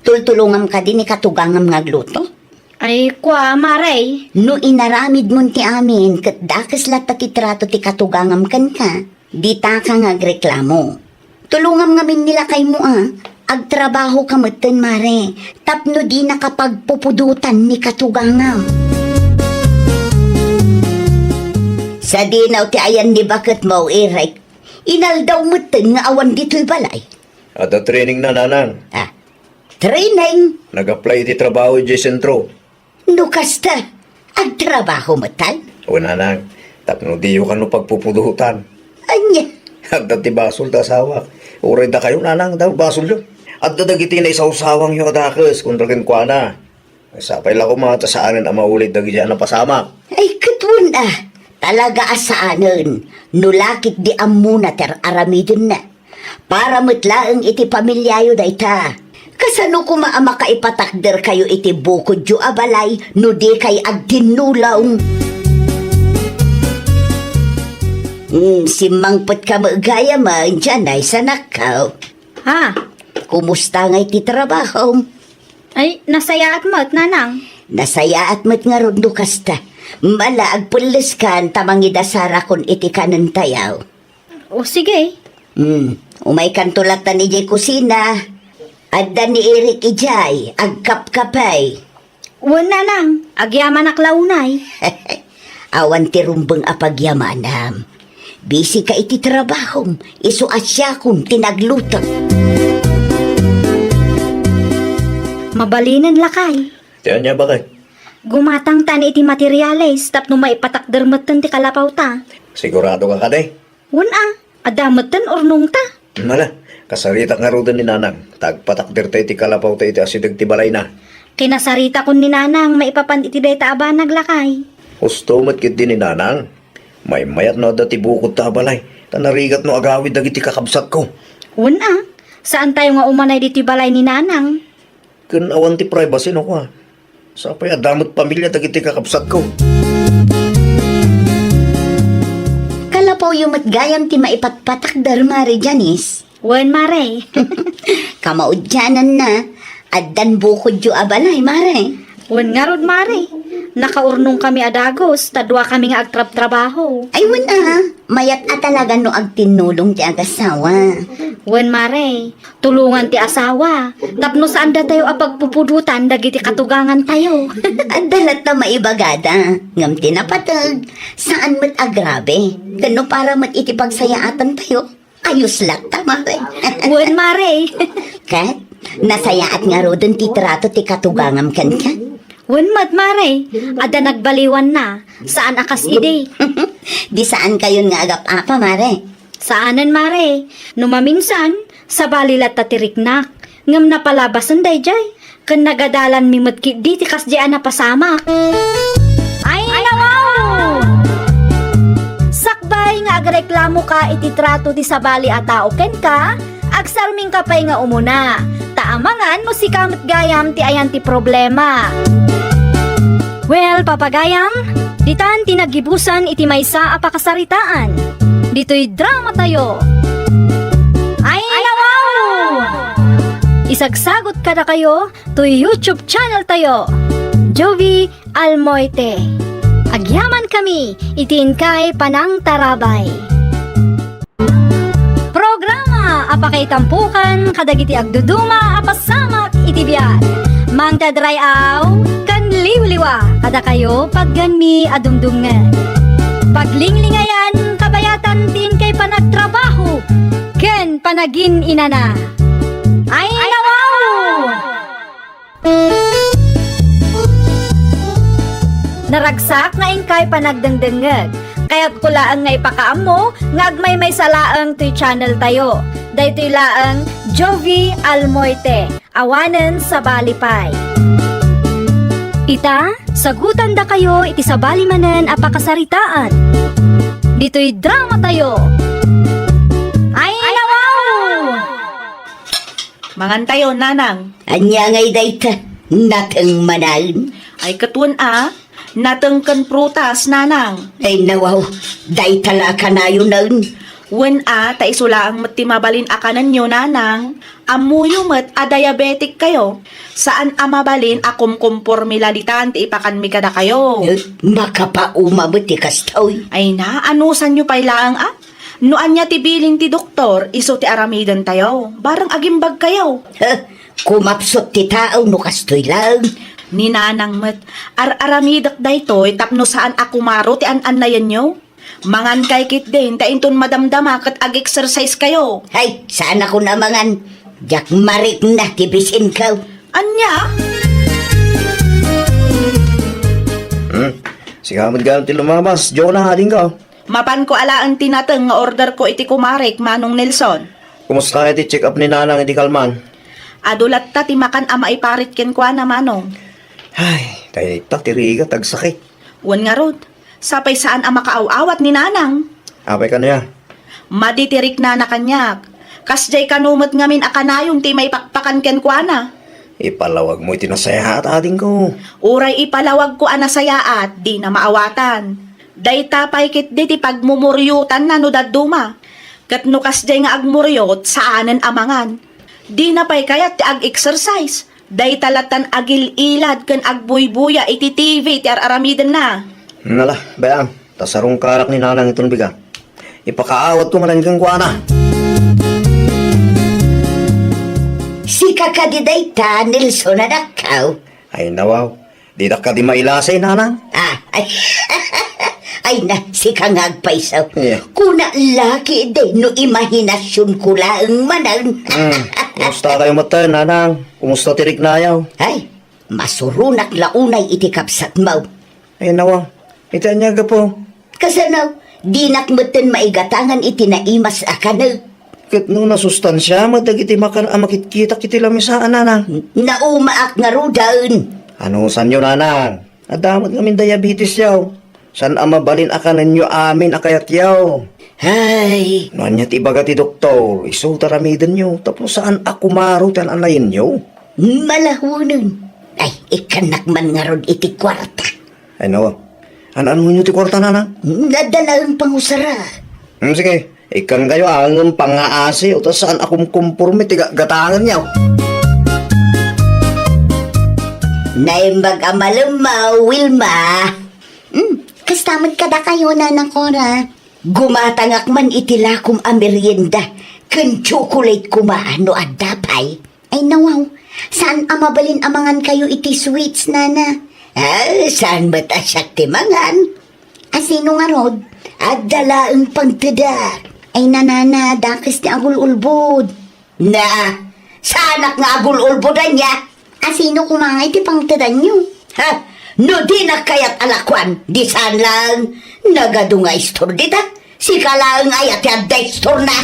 Tultulongam kadi ni katugangam nga agluto? Ay, kua, Mare. No inaramidmon ti amin ket dakes latta ti trato ti katugangam kenka, ditaka nga agreklamo. Tulongam ngamin ni lakaymo a, agtrabahoka metten, Mare, tapno dinaka pagpupudotan ni katugangam. Sadinaw ti ayan ni baketmo, Irik. Inaldaw metten nga awan ditoy balay. Adda trainingna, nanang. Ah, training? Nag-apply iti trabaho idiay sentro. No kasta, agtrabaho metten? O, nanang, tapno diyo kano pagpupudotan. Ania? Adda ti basol ta asawak. Uray dakayo, nanang, adda basolyo. Adda dagiti naisawsawangyo a dakes kontra kenkuana. Sapay la koma ta saanen a maulid dagiti a napasamak. Ay, ket wen a, talaga a saanen. No lakit di ammona ti ar-aramidenna. Para met laeng iti pamiliayo dayta. Kasano koma a makaipatakderkayo iti bukodyo a balay no dikay agtinnulong? Hmm, simmangpetka met gayam, a, diay naisanakkaw. Ha? Kumusta ngay ti trabahom? Ay, nasayaat met, nanang. Nasayaat met ngarud no kasta. Mala, agpelleskan ta mangidasarakon iti kanentayaw. O, sige. Hmm, umaykanto latta idiay kusina. Adda ni Irik idiay, agkapkapay. Wen, nanang, agyamanak la unay. Awan ti rumbeng a pagyamanam. Busy ka iti trabahom, isu a siakon ti nagluto. Mabalinen, lakay. Ti ania, baket? Gumatangtan iti materiales tapno maipatakder metten ti kalapawta. Sigurado ka kadi? Wen a, adda metten urnongta. Mala, kasaritak ngaruden ni nanang, ta agpatakderta iti kalapawta iti asideg ti balayna. Kinasaritakon ni nanang maipapan iti dayta a banag, lakay. Husto met ketdi ni nanang. Maymayat no adda ti bukodta a balay, ta narigat no agawid dagiti kakabsatko. Wen a, saantayo nga umanay ditoy balay ni nanang. Ken awan ti privacy no kua. Sapay adda met pamilia dagiti kakabsatko. Kalapawyo met gayam ti maipatpatakder, Mare Janice. Wen, Mare. Kamaudiananna, addan bukodyo a balay, Mare. Wen ngarud, Mare. Nakaurnongkami a dagus, ta duakami nga agtrabtrabaho. Ay, wen a, mayat a talaga no agtinnulong ti agasawa. Wen, Mare. Tulongan ti asawa, tapno saan datayo a pagpupudotan dagiti katugangantayo. Adda latta maibagada, ngem ti napateg, saan met a grabe, ken no para met iti pagsayaatantayo, ayos latta, Mare. Wen, Mare. Ket, nasayaat ngaruden ti trato ti katugangam kenka? Wen met, Mare. Adda nagbaliwanna, saan a kas idi. Di saankayon nga agap-apa, Mare? Saanen, Mare. No maminsan, sabali latta ti riknak. Ngem napalabasen daydiay, ken nagadalanmi met ketdi ti kasdiay a napasamak. Ay, nawaw! Sakbay nga agreklamoka iti trato ti sabali a tao kenka, agsarmingka pay nga umuna. Ta amangan no sika met gayam ti ayan ti problema. Well, papagayam, ditan ti naggibusan iti maysa a pakasaritaan. Ditoy dramatayo. Ay, nawaw! Isagsagot kadakayo toy YouTube channel tayo, Jovie Almoite. Agyamankami iti inkay panangtarabay. Programa a pakaitampokan kadagiti agduduma a pasamak iti biag. Mangted ray-aw ken liwliwa kadakayo patgenmi a dumdumngeg. Paglinglingayan kabayatan ti inkay panagtrabaho ken panagin-inana. Ay, nawaw! Naragsak nga inkay panagdengdengngeg. Kayatko laeng nga ipakaammo nga agmaymaysa laeng toy channel tayo. Daytoy laeng Jovie Almoite, awanen sabali pay. Ita, Sagutandakayo iti sabali manen a pakasaritaan. Ditoy dramatayo. Ay, nawaw! Mangantayo, nanang. Ania ngay dayta? Nateng manen? Ay, ket wen a. Nateng ken prutas, nanang. Ay, nawaw. Dayta la a kanayonen. Wen a, ta isu laeng met ti mabalin a kanenyo, nanang. Ammoyo met a diabetic kayo. Saan a mabalin a kumkomporme la ditan ti ipakanmi kadakayo. Eh, makapauma met ti kastoy. Ay na, anusanyo pay laeng a? No ania ti bilin ti doktor, isu ti aramidentayo. Bareng agimbag kayo. Heh, kumapsut ti tao no kastoy laeng. Ni nanang met, ar-aramidek daytoy tapno saan a kumaro ti an-annayenyo. Mangankay ketdin, ta inton madamdama ket ag-exercise kayo. Hay, saan a kun a mangan. Diak marikna ti bisinko. Ania? Hmm? Sika met gayam ti lumabas. Jonah, adingko. Mapanko alaen ti nateng nga orderko iti kumarek, Manong Nelson. Kumusta iti check-up ni Nanang iti kalman? Adu latta ti makan a maiparit kenkuana, Manong. Ay, dayta ti rigat agsakit. Wen ngarud, sapay saan a makaaw-awat ni Nanang. Apay kano ya? Madi ti riknana kaniak. Kasdiay kano met ngamin a kanayon ti maipakpakan kenkuana. Ipalawagmo iti nasayaat, adingko. Uray ipalawagko a nasayaat, dina maawatan. Dayta pay ketdi ti pagmumuriotanna no dadduma. Ket no kasdiay nga agmuriot, saanen a mangan. Dina pay kayat ti ag-exercise. Dayta lattan agil-ilad ken agbuybuya iti T V ti ar-aramidenna. Nala, bay-am, ta sarungkarak ni Nanang iton bigat. Ipakaawatko manen kenkuana. Sika kadi dayta, Nelson, anakko? Ay, nawaw. Didak kadi mailasay, Nanang? Ah, ay, ay na, sika nga agpayso. Yeah. Kuna laki de no imahinasyonko laeng manen. Hmm, kumusta kayo met, Nanang? Kumusta ti riknayo? Ay, masuronak la unay iti kabsatmo. Ay, nawa, iti ania gapu? Kasano, dinak metten maigatangan iti naimas a kanek. Ket no nasustansia met dagiti makan a makitkitak iti lamisa, Nanang? Naumaak ngaruden. Anusanyo, Nanang? Adda met ngamin diabetesyo. Saan a mabalin a kanenyo amin a kayatyo. Ay. No ania ti ibaga ti doktor, isu ti aramidenyo, tapno saan a kumaro ti an-annayenyo. Malahunen. Ay, ikkannak man ngarud iti kuarta. Ay, nawa. An-anonyo ti kuarta, Nanang? Nadalaen pangusara. Hmm, sige. Ikkankayo, ngem pangngaasi, ta saan a kumkumporme ti ga-, gatangenyo. Naimbag a malemmo, Wilma. Hmm, kasta met kadakayo, Nana Cora. Gumatangak man iti lakom a merienda, ken tsokolate koma no adda pay. Ay, nawaw, saan a mabalin a mangankayo iti sweets, Nana? Ah, saan met a siak ti mangan? A sino ngarud? Adda laeng pangtedak. Ay, Nanana, dakes ti agul-ulbod. Na, saanak nga agul-ulbod ania? A sino koma nga iti pangtedanyo? Ha? No dinak kayat a lakuan, di saan laeng. Nagadu nga istor dita. Sika laeng aya ti adda istorna.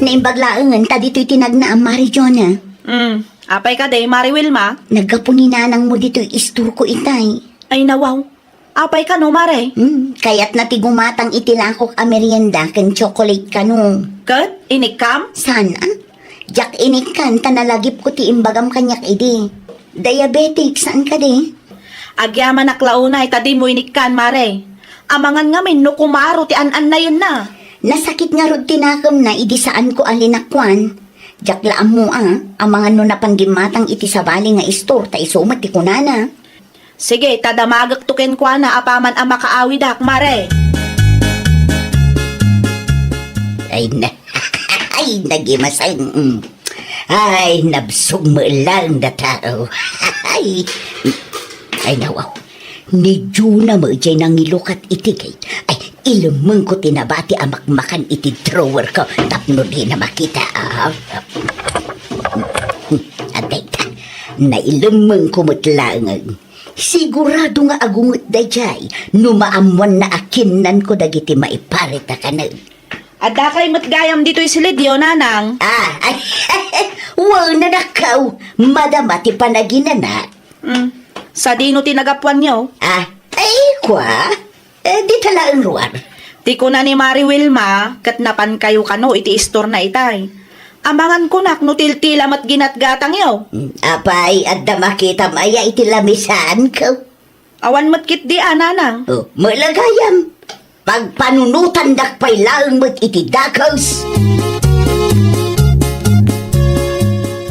Naimbag laengen ta ditoy tinagna a Mari Jonah. Mm. Apay kadi, Mari Wilma? Naggapu ni nanangmo ditoy istorko itay. Ay, nawaw. Apay kano, Mare? Hmm, kayatna ti gumatang iti lakok a merienda ken tsokolate kano. Ket, inikkam? Saan a? Diak inikkan ta nalagipko ti imbagam kaniak idi. Diabetic, saan kadi? Agyamanak la unay ta dimo inikkan, Mare. Amangan ngamin no kumaro ti an-annayenna. Nasakit ngarud ti nakemna idi saanko a linakuan. Diak la ammo a, amangan no napan gimmatang iti sabali nga istor ta isu met ti kunana. Sige, ta damagekto kenkuana apaman a makaawidak, Mare. Ay, na, ay, nagimasang. Ay, nabsog mo lang na tao. Ay, ay, nawaw. Ni Juna mo jay nangilukat iti gate. Ay, ilemmengko ti nabati a makmakan iti drawer ko tapno di na makita. Ah, adayta, nailemmengko met laeng. Sigurado nga agunget dayjay no maammuanna a kinnanko dagiti maiparit a kanen. Addakay met gayam ditoy silidyo, Nanang? Ah, ay, wen, anakko. Madama ti panaginanak. Hmm. Sadino ti nagapuanyo? Ah, ay, kua? Eh, dita laeng ruar. Ti kuna ni Mari Wilma, ket napankayo kano iti istorna itay. Amangan kunak no tiltila met ginatgatangyo. Hmm, apay, adda makitam aya iti lamisaanko? Awan met ketdi a, Nanang. Oh, met la gayam. Pagpanunotandak pay laeng met iti dakes.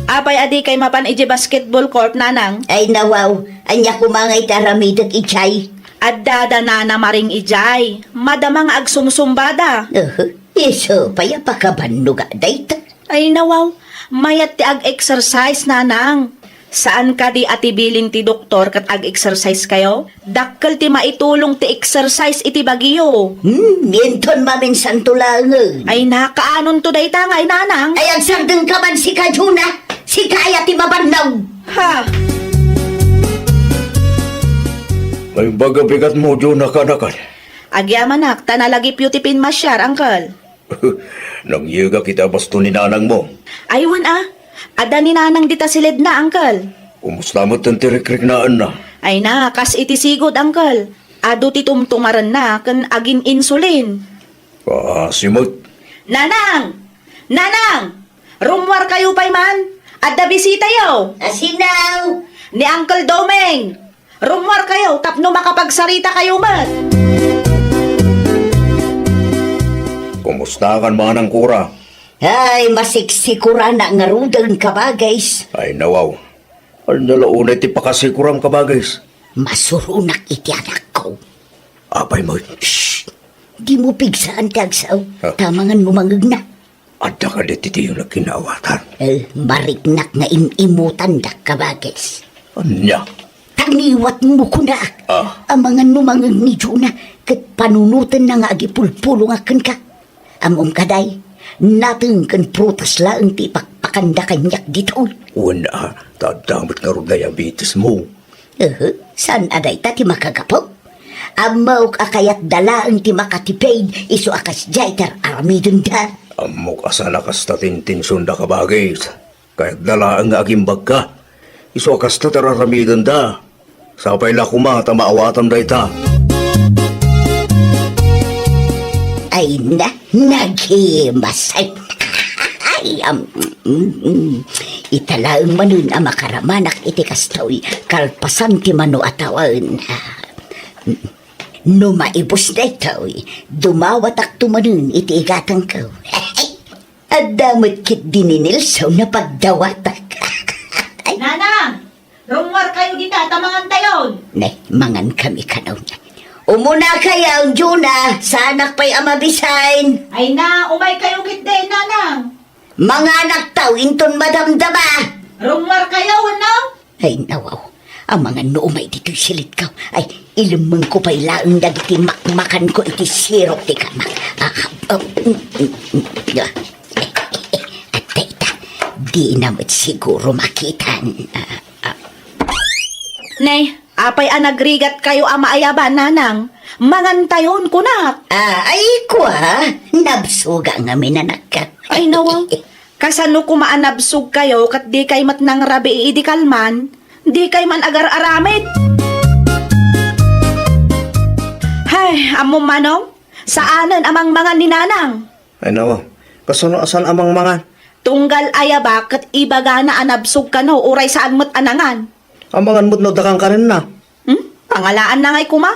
Apay a dikay mapan idiay basketball court, Nanang? Ay, nawaw. Ania koma nga iti aramidek idiay? Adda da Nana Maring idiay. Madama nga agsumsumbada. Uh, isu pay a pakabannoga dayta. Ay, nawaw. Mayat ti ag-exercise, Nanang. Saan kadi a ti bilin ti doktor ket ag-exercise kayo? Dakkel ti maitulong ti exercise iti bagiyo. Hmm, inton maminsanto laengen. Ay, nakaanonto dayta ngay, Nanang? Ay, agsardengka man sika, Juna. Sika aya ti mabannog. Ha? Naimbag a bigatmo, Juna, kanakan. Agyamanak, ta nalagipyo ti pimmasiar, Uncle. Nangyegak iti abasto ni nanangmo. Ay, wen a. Adda ni Nanang dita siledna, Uncle. Kumusta met ti rikriknaenna? Ay na, kas iti sigud, Uncle. Adu ti tumtumarenna ken agin-insulin. Ah, simot. Nanang! Nanang! Rummuar kayo pay man. Adda bisitayo. Asinaw? Ni Uncle Doming. Rummuar kayo tapno makapagsarita kayo met. Kumusta kan manang Kura? Ay, masiksikuran ngaruden, kabagis. Ay, nawaw. Ania la unay ti pakasikuram, kabagis? Masuronak iti anakko. Apay met? Shh! Dimo pigsaan ti agsao. Ha? Tamangan no mangegna. Adda kadi ti diyo nagkinaawatan? Eh, mariknak nga im-imutandak, kabagis. Ania? Taniwatmo kunak. Ah. Amangan no mangeg ni Juna, ket panunotenna nga agipulpulongak kenka. Ammom kadi, nateng ken prutas laeng ti ipakpakanda kaniak ditoy. Wen a, ta adda met ngarud diabetesmo. Uhu, saan a dayta ti makagapu? Ammok a kayatda laeng ti makatipid isu a kasdiay ti ar-aramidenda. Ammok a saan a kasta ti intensionda, kabagis. Kayatda laeng nga agimbagka isu a kasta ti ar-aramidenda. Sapay la koma ta maawatam dayta. Ay na, nagimasay. Ay, am, mm, mm. Ita laeng manen a makaramanak iti kastoy, kalpasan ti mano a tawen. No maibus daytoy, dumawatakto manen iti igatangko. Adda met ketdi ni Nelson a pagdawatak. Ay. Nanang! Rummuar kayo dita, ta mangan tayon. Ne, mangan kami kano. Umuna kayo, Juna, saanak pay a mabisin. Ay na, umay kayo ketdi, Nanang. Manganak taw inton madamdama. Rummuar kayo, no? Ay, nawaw. Amangan no umay ditoy silidko. Ay, ilemmengko pay laeng dagiti makmakanko iti sirok ti kama. Ah, ah, mm, mm, mm, ah. Adda ita, dina met siguro makitan. Ah, ah. Ne, apay a nagrigat kayo a maayaban, Nanang? Mangan tayon, kunak. Ah, ay, kua, nabsuga ngamin, anakko. Ay, nawaw. Kasano koma a nabsog kayo ket dikay met nangrabii idi kalman? Dikay man agar-aramid. Hay, ammom, Manong, saanen a mangmangan ni Nanang. Ay, nawa. Kasano a saan a mangmangan? Tunggal ayaba ket ibagana a nabsog kano uray saan met a nangan. Amangan met no adda kankanenna. Hmm? Pangalaanna ngay koma?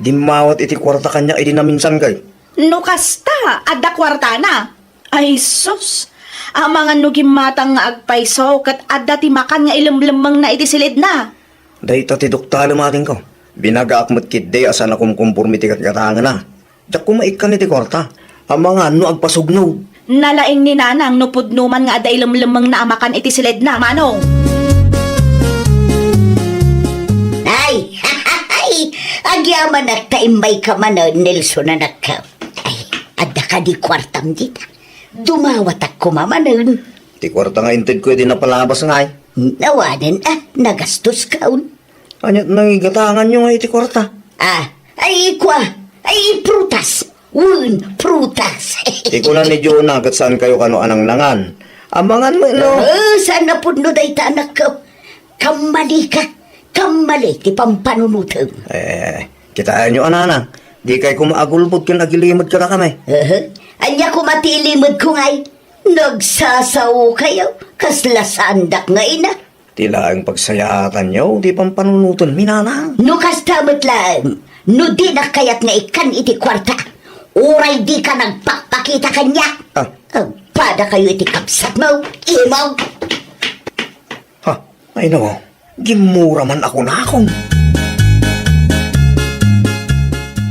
Dimmawat iti kuarta kaniak idi naminsan kay. No kasta, adda kuartana. Ay, sus! Amangan no gimmatang nga agpayso ket adda ti makan nga ilemlemmengna iti silidna. Dayta ti dokta a lumatingko. Binagaak met ketdi a saan a kumkumpormi ti gatgatangenna. Diak koma ikkan iti kuarta. Amangan no agpasugnog. Nalaing ni Nanang no pudno man nga adda ilemlemmengna a makan iti siledna, Manong. Ay! Agyamanak ta immayka manen, Nelson, anakko. Ay, adda kadi kuartam dita? Dumawatak koma manen. Ti kuarta nga intedko idi napalabas ngay. Awanen a, nagastoskon. Ania't nangigatanganyo nga iti kuarta? Ah, ay, kua, ay, prutas. Wen, prutas. Ti kuna ni Jonah, ket saan kayo kano a nangnangan? Amangan met, no? Eh, saan a pudno dayta, anakko. Kammalika. Kammali ti pampanunotem. Eh, kitaenyo a, nanang. Dikay koma agulbod ken agilimed kadakami. Eh, ania koma ti ilimedko ngay? Nagsasaokayo. Kasla saandak nga ina. Ti laeng pagsayaatanyo ti pampanunotenmi, nanang. No kasta met laeng, no dinak kayat nga ikkan iti kuarta, uray dika nagpakpakita kaniak. Ah. Agpadakayo iti kabsatmo, imong. Ha? Ay, no. Gimmura man a kunakon.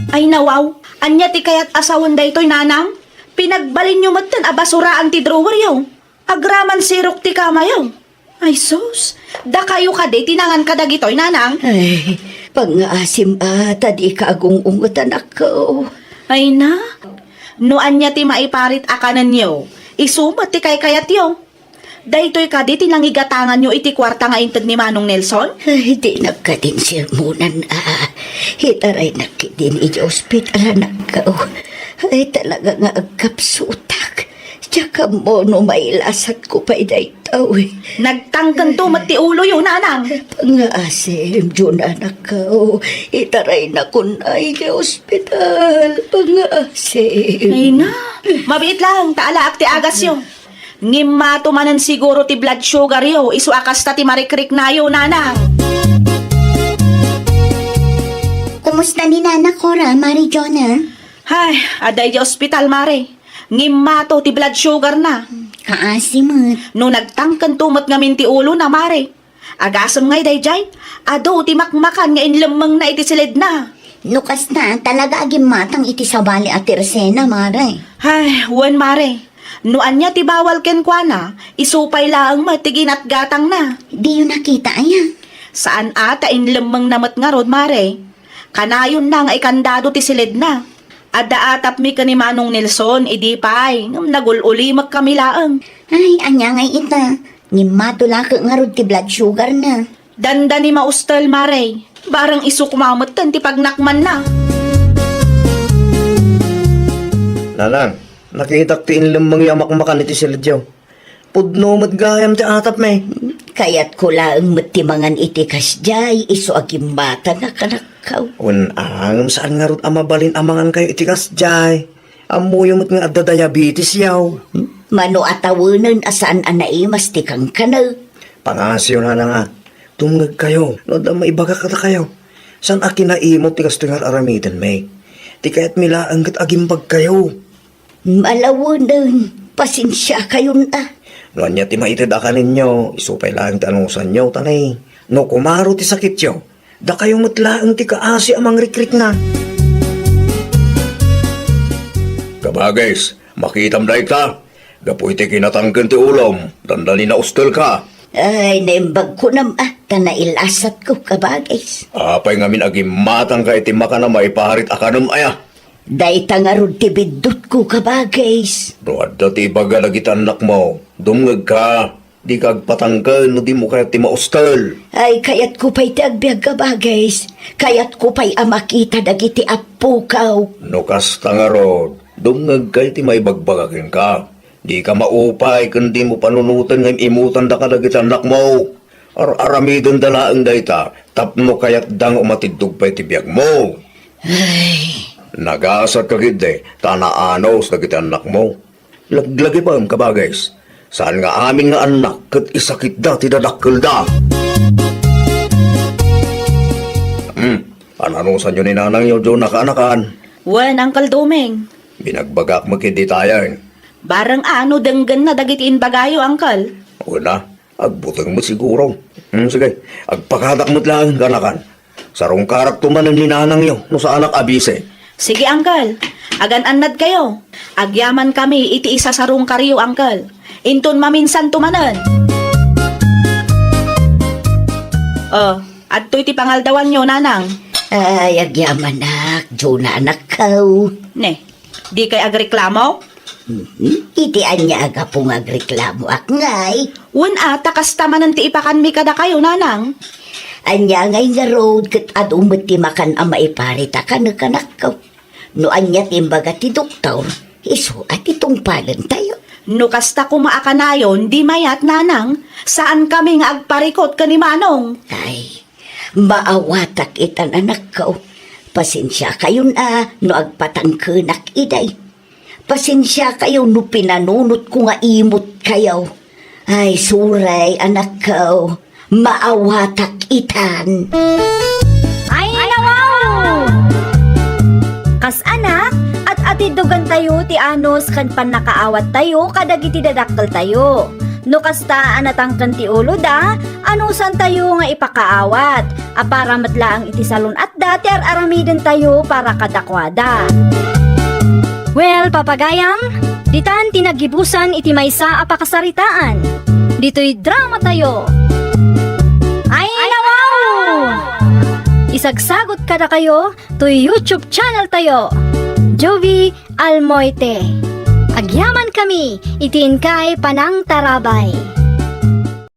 Ay, nawaw. Ania ti kayat a sawen daytoy, nanang? Pinagbalinyo metten a basuraan ti draweryo. Agraman sirok ti kamayo. Ay, sus! Dakayo kadi ti nangan kadagitoy, nanang? Ay, pangngaasim a, ta dika agung-unget, anakko. Ay na, no ania ti maiparit a kanenyo, isu met ti kaykayatyo. Daytoy kadi ti nangigatanganyo iti kuarta nga inted ni Manong Nelson? Ay, dinak kadin sermonan a. Itaraynak ketdin iti ospital, anakko. Ay, talaga nga agkapsutak. Diak ammo no mailasatko pay daytoy. Nagtangkento met ti uloyo, nanang. Pangngaasim, Jonah, anakko. Itaraynakon iti ospital. Pangngaasim. Ay na, mabiit laeng ta alaak ti agasyo. Ngimmato manen siguro ti blood sugaryo, isu a kasta ti marikriknayo, nanang. Kumusta ni Nana Cora, Mari Jonah? Ay, adda iti ospital, Mare. Ngimmato ti blood sugarna. Kaasi met. No nagtangkento met ngamin ti ulona, Mare. Agasem ngay daydiay, adu ti makmakan nga inlemmengna iti siledna. No kasta, talaga a gimmatang iti sabali a tersena, Mare. Ay, wen, Mare. No ania ti bawal kenkuana, isu pay laeng met ti ginatgatangna. Diyo nakita aya? Saan a ta inlemmengna met ngarud, Mare. Kanayonna nga ikandado ti siledna. Adda atapmi ken ni Manong Nelson idi pay, ngem nagul-ulimekkami laeng. Ay, ania ngay ita? Ngimmato la ket ngarud ti blood sugarna. Dandani maustel, Mare. Bareng isu koma metten ti pagnakmanna. Nanang, nakitak ti inlemmengyo a makmakan iti siledyo. Pudno met gayam ti atapmi. Kayatko laeng met ti mangan iti kasdiay, isu a gimmatang a kanakkaw. Wen, ngem saan ngarud a mabalin a mangankayo iti kasdiay. Ammoyo met nga adda diabetesyo. Mano a tawenen a saan a naimas ti kankana? Pangasiyo, nanang a, dumngegkayo no adda maibaga kadakayo. Saan a kinaimut ti kastoy nga ar-aramidenmi. Ti kayatmi laeng ket agimbagkayo. Malawenen, pasensiakayon a. No ania ti maited a kanenyo, isu pay laeng ti anusanyo, ta ne, no kumaro ti sakityo, dakayo met laeng ti kaasi a mangrikrikna. Kabagis, makitam dayta. Gapu iti kinatangken ti ulom, dandani naustelka. Ay, naimbag kunam a, ta nailasatko, kabagis. Apay ngamin a gimmatangka iti makan a maiparit a kanem aya? Dayta ngarud ti biddutko, kabagis. No adda ti ibaga dagiti annakmo, dumngegka. Dika agpatangken no dimo kayat ti maustel. Ay, kayatko pay ti agbiag, kabagis. Kayatko pay a makita dagiti appokaw. No kasta ngarud, dumngegka iti maibagbaga kenka. Dika maupay ken dimo panunoten nga im-immutanda kadagiti annakmo. Ar-aramidenda laeng dayta tapno kayatda nga umatiddog pay ti biagmo. Ay. Nagasatka ketdi ta naanus dagiti annakmo. Laglagipem, kabagis. Saan nga amin nga annak ket isakitda ti dadakkelda. Hmm, ananusanyo ni nanangyo, Jonah, kaanakan? Wen, Uncle Doming. Binagbagak met ketdi tayen. Bareng a no denggenna dagiti imbagayo, Uncle. Wen a, agbuteng met siguro. Hmm, sige, agpakadak met laeng, kaanakan. Sarungkarakto manen ni nanangyo no saanak a bisi. Sige, Uncle. Agan-annadkayo. Agyamankami iti isasarungkaryo, Uncle. Inton maminsanto manen. Oh, adtoy ti pangaldawanyo, nanang. Ay, agyamanak, Jonah, anakko. Ne, dikay agreklamo? Hmm, iti ania a gapu nga agreklamoak ngay? Wen a, ta kasta manen ti ipakanmi kadakayo, nanang. Ania ngay ngarud ket adu met ti makan a maiparit a kanek, anakko? No ania ti imbaga ti doktor, isu a ti tungpalentayo. No kasta koma a kanayon, di mayat, Nanang. Saan kami nga agparikut ken ni Manong. Ay, maawatak itan, anakko. Pasensiakayon a no agpatangkenak idiay. Pasensiakayo no pinanunotko nga imutkayo. Ay, sorry, anakko. Maawatak itan. Ay, nawaw! Kas anak, at-atiddogantayo ti anus ken pannakaawattayo kadagiti dadakkeltayo. No kasta a natangken ti uloda, anusantayo nga ipakaawat, a para met laeng iti salun-atda ti ar-aramidentayo para kadakuada. Well, papagayam, ditan ti naggibusan iti maysa a pakasaritaan. Ditoy dramatayo. Ay, nawaw! Isagsagot kadakayo toy YouTube channel tayo, Jovie Almoite. Agyaman kami iti inkay panangtarabay.